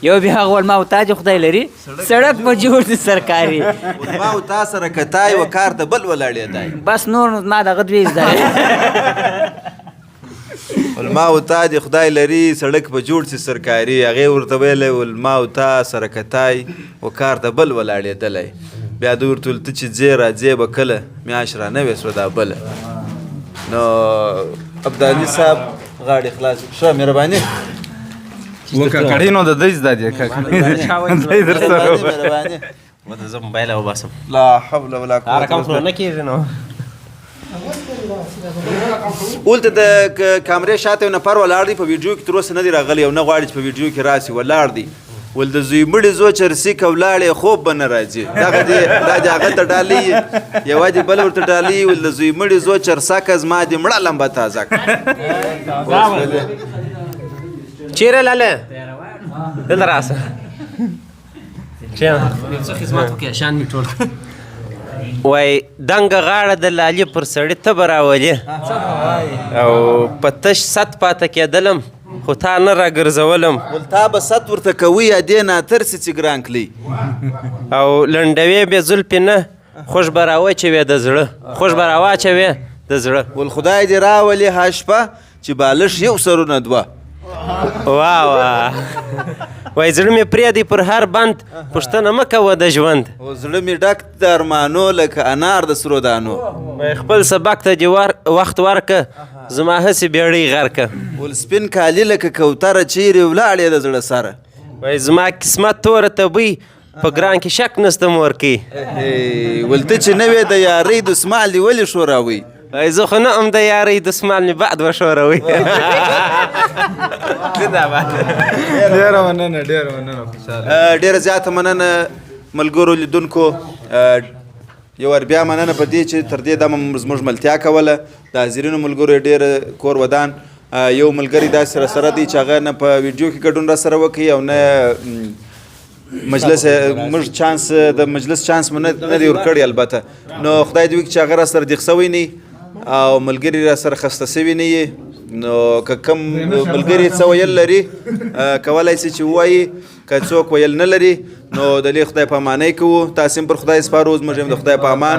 یو بیا هغه ول ما او تا چې خدای لري سړک به جوړ دي سرکاري. ما او تا سره کتای و کار ته بل ولاړېدای. بس نور نو زما دغه دوې زده. ول ما او تا دې خدای لري سړک به جوړ سي سرکاري. هغې ورته ویلی ول ما او تا سره کتای و کار ته بل ولاړېدلی. بیا دوی ورته ویل ته چې ځې راځې به کله، میاشت را نوې سوه دا بله. نو ابدالي صاحب غاړې خلاصې ښه مهرباني. وکړې نو د دې زده دی کاکړې در سره مهرباني. وته زه موبایل وباسم. لا حول ولا قوت رقم خو نه کېږي نو. ولته د کامرې شاته یو نفر ولاړ دی، په ویډیو کې تر اوسه نه دی راغلی او نه غواړي چې په ویډیو کې راسي، ولاړ دی. ول د زوی مړي زو چرسي که ولاړې خوب به نه راځي. دغه دې دا دې هغه ته ډالۍ، یوه دې بل ورته ډالۍ. ول د زوی مړي زو چرسه که زما دې مړه لمبه تازه کړه. چیرې لاله دلته راسه. یو څه خدمت وکړي شان مې ټول. وای دنګه غاړه د لالي پر سړي تبه راولي او په تش ست پاته کېدلم خو تا نه راګرځولم. ول تا به ست ورته کوي یا دې ناترسي چې ګران کړي. او لنډوې بې زلفې نه خوش به راوچوې د زړه، خوش به راواچوې د زړه. ول خدای دې راولي ها شپه چې بالښت یو سرونه دوه. وا وا وای زړه مې پرېږدی پر هر بند، پوښتنه مه کوه د ژوند. زړه مې ډک د ارمانو لکه انار د سرو دانو. وای خپل سبق ته دې وخت ورکه، زما هسې بېړۍ غرکه. ول سپین کالي لکه کوتره چیرې ولاړې د زړه سره. وای زما قسمت توره تبۍ په ګران کې شک نسته مورکۍ. ول ته چې نه وې د یارۍ دسمال دې ولې ښوراوی؟ وای زه خو نه ام د یارۍ دسمال مې بعد وښوروي. ډېره مننه، ډېره مننه، خوشحاله. ډېره زیاته مننه ملګرو لیدونکو. یو وار بیا مننه په دې چې تر دې دمه زموږ ملتیا کوله. د حاضرینو ملګرو یې ډېر کور ودان. یو ملګری داسې راسره دی چې هغه نه په ویډیو کې ګډون راسره وکړي او نه مجلس موږ چانس د مجلس چانس مو نه دی ورکړی البته. نو خدای دې وکړي چې هغه راسره دیغ سوی نه او ملګري راسره خسته سوي نه یي. نو که کوم ملګري څه ویل لري کولی سي چې ووایي، که څوک ویل نه لري نو د لوی خدای په امانۍ کوو. تاسې هم پر خدای سپارو، زموږ هم د خدای په امان.